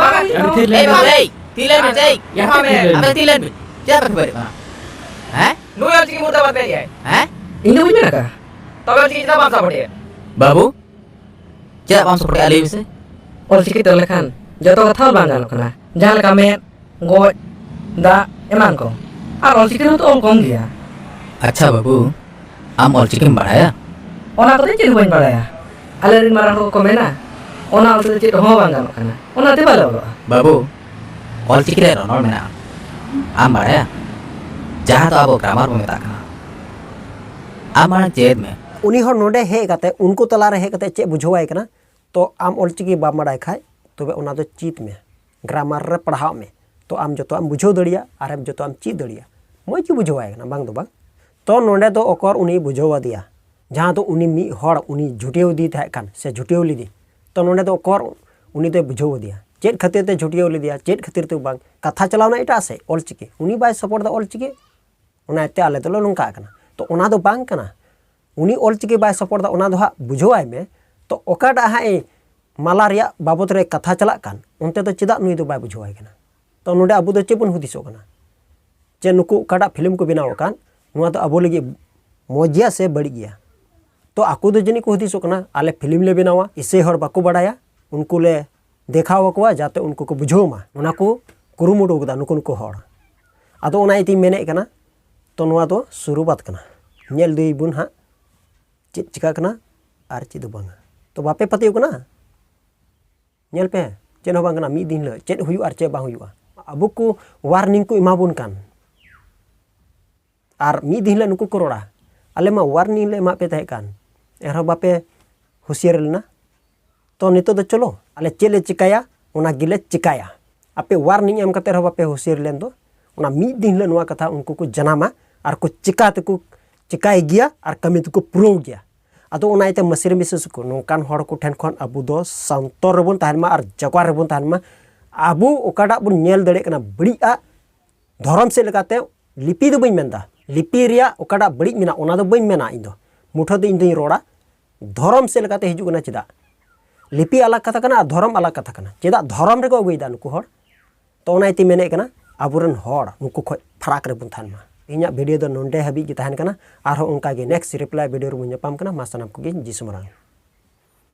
ᱵᱟᱝ᱾ ᱮᱭ ᱵᱟᱹᱵᱩ, ᱮᱭ᱾ ᱛᱤ ᱞᱮᱱ ᱢᱮ, ᱪᱮᱭ᱾ ᱫᱮᱠᱷᱟᱣ ᱢᱮ᱾ ᱟᱯᱮ ᱛᱤ ᱞᱮᱱ ᱯᱮ᱾ ᱪᱮᱫ ᱯᱮ ᱠᱷᱚᱵᱚᱨᱮᱫ ᱠᱟᱱᱟ? ᱦᱮᱸ? ᱱᱩᱭ ᱚᱞᱪᱤᱠᱤ ᱢᱩᱨᱫᱟᱵᱟᱫ ᱢᱮᱱ ᱜᱮᱭᱟᱭ᱾ ᱦᱮᱸ? ᱤᱧ ᱫᱚ ᱵᱟᱹᱧ ᱢᱮᱱ ᱟᱠᱟᱫᱼᱟ᱾ ᱛᱚᱵᱮ ᱚᱞᱪᱤᱠᱤ ᱪᱮᱫᱟᱜ ᱵᱟᱢ ᱥᱟᱯᱳᱨᱴᱮᱜᱼᱟ? ᱵᱟᱹᱵᱩ, ᱪᱮᱫᱟᱜ ᱵᱟᱢ ᱥᱟᱯᱳᱨᱴᱮᱜᱼᱟ ᱞᱟᱹᱭ ᱢᱮᱥᱮ? ᱚᱞᱪᱤᱠᱤ ᱛᱮ ᱚᱞ ᱞᱮᱠᱷᱟᱱ ᱡᱚᱛᱚ ᱠᱟᱛᱷᱟ ᱚᱞ ᱵᱟᱝ ᱜᱟᱱᱚᱜ ᱠᱟᱱᱟ᱾ ᱡᱟᱦᱟᱸ ᱞᱮᱠᱟ ᱢᱮᱫ, ᱜᱚᱡ, ᱫᱟᱜ, ᱮᱢᱟᱱ ᱠᱚ᱾ ᱟᱨ ᱚᱞᱪᱤᱠᱤ ᱨᱮᱦᱚᱸ ᱛᱚ ᱚᱞ ᱠᱚᱢ ᱜᱮᱭᱟ᱾ ᱟᱪᱪᱷᱟ ᱵᱟᱹᱵᱩ, ᱟᱢ ᱚᱞᱪᱤᱠᱤᱢ ᱵᱟᱲᱟᱭᱟ? ᱚᱱᱟ ᱠᱚᱫᱚ ᱪᱮᱫ ᱦᱚᱸ ᱵᱟᱹᱧ ᱵᱟᱲᱟᱭᱟ᱾ ᱟᱞᱮ ᱨᱮᱱ ᱢᱟᱨᱟᱝ ᱦᱚᱲ ᱠᱚ ᱢᱮᱱᱟ, ᱚᱱᱟ ᱚᱞ ᱛᱮᱫᱚ ᱪᱮᱫ ᱦᱚᱸ ᱵᱟᱝ ᱜᱟᱱᱚᱜ ᱠᱟᱱᱟ, ᱚᱱᱟᱛᱮ ᱵᱟᱞᱮ ᱚᱞᱚᱜᱼᱟ᱾ ᱵᱟᱹᱵᱩ, ᱚᱞᱪᱤᱠᱤ ᱨᱮ ᱨᱚᱱᱚᱲ ᱢᱮᱱᱟᱜᱼᱟ, ᱟᱢ ᱵᱟᱲᱟᱭᱟ? ᱡᱟᱦᱟᱸ ᱫᱚ ᱟᱵᱚ ᱜᱨᱟᱢᱟᱨ ᱵᱚ ᱢᱮᱛᱟᱜ ᱠᱟᱱᱟ᱾ ᱟᱢ ᱢᱟᱲᱟᱝ ᱪᱮᱫ ᱢᱮ᱾ ᱩᱱᱤ ᱦᱚᱲ ᱱᱚᱰᱮ ᱦᱮᱡ ᱠᱟᱛᱮ, ᱩᱱᱠᱩ ᱛᱟᱞᱟᱨᱮ ᱦᱮᱡ ᱠᱟᱛᱮ ᱪᱮᱫ ᱵᱩᱡᱷᱟᱹᱣᱟᱭ ᱠᱟᱱᱟ? ᱛᱚ ᱟᱢ ᱚᱞᱪᱤᱠᱤ ᱵᱟᱢ ᱵᱟᱲᱟᱭ ᱠᱷᱟᱡ, ᱛᱚᱵᱮ ᱚᱱᱟ ᱫᱚ ᱪᱮᱫ ᱢᱮ, ᱜᱨᱟᱢᱟᱨ ᱨᱮ ᱯᱟᱲᱦᱟᱜ ᱢᱮ᱾ ᱛᱚ ᱟᱢ ᱡᱚᱛᱚᱣᱟᱜ ᱮᱢ ᱵᱩᱡᱷᱟᱹᱣ ᱫᱟᱲᱮᱭᱟᱜᱼᱟ ᱟᱨ ᱮᱢ ᱡᱚᱛᱚᱣᱟᱜ ᱮᱢ ᱪᱮᱫ ᱫᱟᱲᱮᱭᱟᱜᱼᱟ᱾ ᱢᱚᱡᱽ ᱜᱮ ᱵᱩᱡᱷᱟᱹᱣᱟᱭ ᱠᱟᱱᱟ, ᱵᱟᱝ ᱫᱚ ᱵᱟᱝ᱾ ᱛᱚ ᱱᱚᱰᱮ ᱫᱚ ᱚᱠᱚᱨ ᱩᱱᱤ ᱵᱩᱡᱷᱟᱹᱣ ᱟᱫᱮᱭᱟ, ᱡᱟᱦᱟᱸ ᱫᱚ ᱩᱱᱤ ᱢᱤᱫ ᱦᱚᱲ ᱩᱱᱤ ᱡᱷᱩᱴᱭᱟᱹᱣ ᱤᱫᱤᱭ ᱛᱟᱦᱮᱸ ᱠᱟᱱ ᱥᱮ ᱡᱷᱩᱴᱭᱟᱹᱣ ᱞᱮᱫᱮ᱾ ᱛᱚ ᱱᱚᱰᱮ ᱫᱚ ᱚᱠᱚᱨ ᱩᱱᱤ ᱫᱚᱭ ᱵᱩᱡᱷᱟᱹᱣ ᱟᱫᱮᱭᱟ, ᱪᱮᱫ ᱠᱷᱟᱹᱛᱤᱨ ᱛᱮ ᱡᱷᱩᱴᱭᱟᱹᱣ ᱞᱮᱫᱮᱭᱟ, ᱪᱮᱫ ᱠᱷᱟᱹᱛᱤᱨ ᱛᱮ ᱵᱟᱝ᱾ ᱠᱟᱛᱷᱟ ᱪᱟᱞᱟᱣᱱᱟ ᱮᱴᱟᱜ ᱥᱮᱫ, ᱚᱞᱪᱤᱠᱤ᱾ ᱩᱱᱤ ᱵᱟᱭ ᱥᱟᱯᱳᱨᱴ ᱮᱫᱟ ᱚᱞᱪᱤᱠᱤ, ᱚᱱᱟᱛᱮ ᱟᱞᱮ ᱫᱚᱞᱮ ᱱᱚᱝᱠᱟᱜ ᱠᱟᱱᱟ᱾ ᱛᱚ ᱚᱱᱟ ᱫᱚ ᱵᱟᱝ ᱠᱟᱱᱟ᱾ ᱩᱱᱤ ᱚᱞᱪᱤᱠᱤ ᱵᱟᱭ ᱥᱟᱯᱳᱨᱴ ᱮᱫᱟ, ᱚᱱᱟ ᱫᱚ ᱦᱟᱸᱜ ᱵᱩᱡᱷᱟᱹᱣᱟᱭ ᱢᱮ᱾ ᱛᱚ ᱚᱠᱟᱴᱟᱜ ᱦᱟᱸᱜ ᱮ ᱢᱟᱞᱟ ᱨᱮᱭᱟᱜ ᱵᱟᱵᱚᱫ ᱨᱮ ᱠᱟᱛᱷᱟ ᱪᱟᱞᱟᱜ ᱠᱟᱱ, ᱚᱱᱛᱮ ᱫᱚ ᱪᱮᱫᱟᱜ ᱱᱩᱭ ᱫᱚ ᱵᱟᱭ ᱵᱩᱡᱷᱟᱹᱣᱟᱭ ᱠᱟᱱᱟ? ᱛᱚ ᱱᱚᱰᱮ ᱟᱵᱚ ᱫᱚ ᱪᱮᱫ ᱵᱚᱱ ᱦᱩᱫᱤᱥᱚᱜ ᱠᱟᱱᱟ? ᱡᱮ ᱱᱩᱠᱩ ᱚᱠᱟᱴᱟᱜ ᱯᱷᱤᱞᱢ ᱠᱚ ᱵᱮᱱᱟᱣ ᱟᱠᱟᱫ, ᱱᱚᱣᱟ ᱫᱚ ᱟᱵᱚ ᱞᱟᱹᱜᱤᱫ ᱢᱚᱡᱽ ᱜᱮᱭᱟ ᱥᱮ ᱵᱟᱹᱲᱤᱡ ᱜᱮᱭᱟ? ᱛᱚ ᱟᱠᱚ ᱫᱚ ᱡᱟᱹᱱᱤᱡ ᱠᱚ ᱦᱩᱫᱤᱥᱚᱜ ᱠᱟᱱᱟ, ᱟᱞᱮ ᱯᱷᱤᱞᱢ ᱞᱮ ᱵᱮᱱᱟᱣᱟ, ᱤᱥᱟᱹᱭ ᱦᱚᱲ ᱵᱟᱠᱚ ᱵᱟᱲᱟᱭᱟ, ᱩᱱᱠᱩ ᱞᱮ ᱫᱮᱠᱷᱟᱣ ᱟᱠᱚᱣᱟ ᱡᱟᱛᱮ ᱩᱱᱠᱩ ᱠᱚ ᱵᱩᱡᱷᱟᱹᱣ ᱢᱟ, ᱚᱱᱟ ᱠᱚ ᱠᱩᱨᱩᱢᱩᱴᱩ ᱠᱟᱫᱟ ᱱᱩᱠᱩ ᱱᱩᱠᱩ ᱦᱚᱲ᱾ ᱟᱫᱚ ᱚᱱᱟ ᱤᱭᱟᱹᱛᱮᱧ ᱢᱮᱱᱮᱫ ᱠᱟᱱᱟ, ᱛᱚ ᱱᱚᱣᱟ ᱫᱚ ᱥᱩᱨᱩᱣᱟᱛ ᱠᱟᱱᱟ, ᱧᱮᱞ ᱤᱫᱤᱭ ᱵᱚᱱ ᱦᱟᱸᱜ ᱪᱮᱫ ᱪᱤᱠᱟᱹᱜ ᱠᱟᱱᱟ ᱟᱨ ᱪᱮᱫ ᱫᱚ ᱵᱟᱝᱟ᱾ ᱛᱚ ᱵᱟᱯᱮ ᱯᱟᱹᱛᱭᱟᱹᱣ ᱠᱟᱱᱟ? ᱧᱮᱞ ᱯᱮ, ᱪᱮᱫ ᱦᱚᱸ ᱵᱟᱝ ᱠᱟᱱᱟ, ᱢᱤᱫ ᱫᱤᱱ ᱦᱤᱞᱳᱜ ᱪᱮᱫ ᱦᱩᱭᱩᱜᱼᱟ ᱟᱨ ᱪᱮᱫ ᱵᱟᱝ ᱦᱩᱭᱩᱜᱼᱟ᱾ ᱟᱵᱚ ᱠᱚ ᱣᱟᱨᱱᱤᱝ ᱠᱚ ᱮᱢᱟ ᱵᱚᱱ ᱠᱟᱱ, ᱟᱨ ᱢᱤᱫ ᱫᱤᱱ ᱦᱤᱞᱳᱜ ᱱᱩᱠᱩ ᱠᱚ ᱨᱚᱲᱟ, ᱟᱞᱮ ᱢᱟ ᱣᱟᱨᱱᱤᱝ ᱞᱮ ᱮᱢᱟᱫ ᱯᱮ ᱛᱟᱦᱮᱸ ᱠᱟᱱ, ᱮᱱᱨᱮᱦᱚᱸ ᱵᱟᱯᱮ ᱦᱩᱸᱥᱤᱭᱟᱹᱨ ᱞᱮᱱᱟ᱾ ᱛᱚ ᱱᱤᱛᱚᱜ ᱫᱚ ᱪᱚᱞᱚ, ᱟᱞᱮ ᱪᱮᱫ ᱞᱮ ᱪᱤᱠᱟᱹᱭᱟ, ᱚᱱᱟ ᱜᱮᱞᱮ ᱪᱤᱠᱟᱹᱭᱟ᱾ ᱟᱯᱮ ᱣᱟᱨᱱᱤᱝ ᱮᱢ ᱠᱟᱛᱮ ᱨᱮᱦᱚᱸ ᱵᱟᱯᱮ ᱦᱩᱸᱥᱤᱭᱟᱹᱨ ᱞᱮᱱ ᱫᱚ, ᱚᱱᱟ ᱢᱤᱫ ᱫᱤᱱ ᱦᱤᱞᱳᱜ ᱱᱚᱣᱟ ᱠᱟᱛᱷᱟ ᱩᱱᱠᱩ ᱠᱚ ᱡᱟᱱᱟᱢᱟ ᱟᱨ ᱠᱚ ᱪᱤᱠᱟ ᱛᱮᱠᱚ ᱪᱤᱠᱟᱹᱭ ᱜᱮᱭᱟ ᱟᱨ ᱠᱟᱹᱢᱤ ᱛᱮᱠᱚ ᱯᱩᱨᱟᱹᱣ ᱜᱮᱭᱟ᱾ ᱟᱫᱚ ᱚᱱᱟ ᱤᱭᱟᱹᱛᱮ ᱢᱟᱹᱥᱤᱨ ᱢᱤᱥᱤᱨ ᱠᱚ ᱱᱚᱝᱠᱟᱱ ᱦᱚᱲ ᱠᱚ ᱴᱷᱮᱱ ᱠᱷᱚᱱ ᱟᱵᱚ ᱫᱚ ᱥᱟᱱᱛᱚᱨ ᱨᱮᱵᱚᱱ ᱛᱟᱦᱮᱱ ᱢᱟ ᱟᱨ ᱡᱟᱜᱽᱣᱟᱨ ᱨᱮᱵᱚᱱ ᱛᱟᱦᱮᱱ ᱢᱟ᱾ ᱟᱵᱚ ᱚᱠᱟᱴᱟᱜ ᱵᱚᱱ ᱧᱮᱞ ᱫᱟᱲᱮᱭᱟᱜ ᱠᱟᱱᱟ ᱵᱟᱹᱲᱤᱡᱟᱜ, ᱫᱷᱚᱨᱚᱢ ᱥᱮᱫ ᱞᱮᱠᱟᱛᱮ, ᱞᱤᱯᱤ ᱫᱚ ᱵᱟᱹᱧ ᱢᱮᱱᱫᱟ, ᱞᱤᱯᱤ ᱨᱮᱭᱟᱜ ᱚᱠᱟᱴᱟᱜ ᱵᱟᱹᱲᱤᱡ ᱢᱮᱱᱟᱜ ᱚᱱᱟ ᱫᱚ ᱵᱟᱹᱧ ᱢᱮᱱᱟ ᱤᱧ ᱫᱚ, ᱢᱩᱴᱷᱟᱹ ᱫᱚ ᱤᱧ ᱫᱚᱧ ᱨᱚᱲᱟ ᱫᱷᱚᱨᱚᱢ ᱥᱮᱫ ᱞᱮᱠᱟᱛᱮ ᱦᱤᱡᱩᱜ ᱠᱟᱱᱟ᱾ ᱪᱮᱫᱟᱜ? ᱞᱤᱯᱤ ᱟᱞᱟᱜᱽ ᱠᱟᱛᱷᱟ ᱠᱟᱱᱟ ᱟᱨ ᱫᱷᱚᱨᱚᱢ ᱟᱞᱟᱜᱽ ᱠᱟᱛᱷᱟ ᱠᱟᱱᱟ᱾ ᱪᱮᱫᱟᱜ ᱫᱷᱚᱨᱚᱢ ᱨᱮᱠᱚ ᱟᱹᱜᱩᱭᱮᱫᱟ ᱱᱩᱠᱩ ᱦᱚᱲ? ᱛᱚ ᱚᱱᱟ ᱤᱭᱟᱹᱛᱮ ᱢᱮᱱᱮᱫ ᱠᱟᱱᱟ, ᱟᱵᱚᱨᱮᱱ ᱦᱚᱲ ᱱᱩᱠᱩ ᱠᱷᱚᱱ ᱯᱷᱟᱨᱟᱠ ᱨᱮᱵᱚᱱ ᱛᱟᱦᱮᱱ ᱢᱟ᱾ ᱤᱧᱟᱹᱜ ᱵᱷᱤᱰᱤᱭᱳ ᱫᱚ ᱱᱚᱰᱮ ᱦᱟᱹᱵᱤᱡ ᱜᱮ ᱛᱟᱦᱮᱱ ᱠᱟᱱᱟ᱾ ᱟᱨᱦᱚᱸ ᱚᱱᱠᱟ ᱜᱮ ᱱᱮᱠᱥᱴ ᱨᱤᱯᱞᱟᱭ ᱵᱷᱤᱰᱤᱭᱳ ᱨᱮᱵᱚᱱ ᱧᱟᱯᱟᱢ ᱠᱟᱱᱟ᱾ ᱢᱟ ᱥᱟᱱᱟᱢ ᱠᱚᱜᱮ ᱡᱤᱥᱩ ᱢᱟᱨᱟᱝ᱾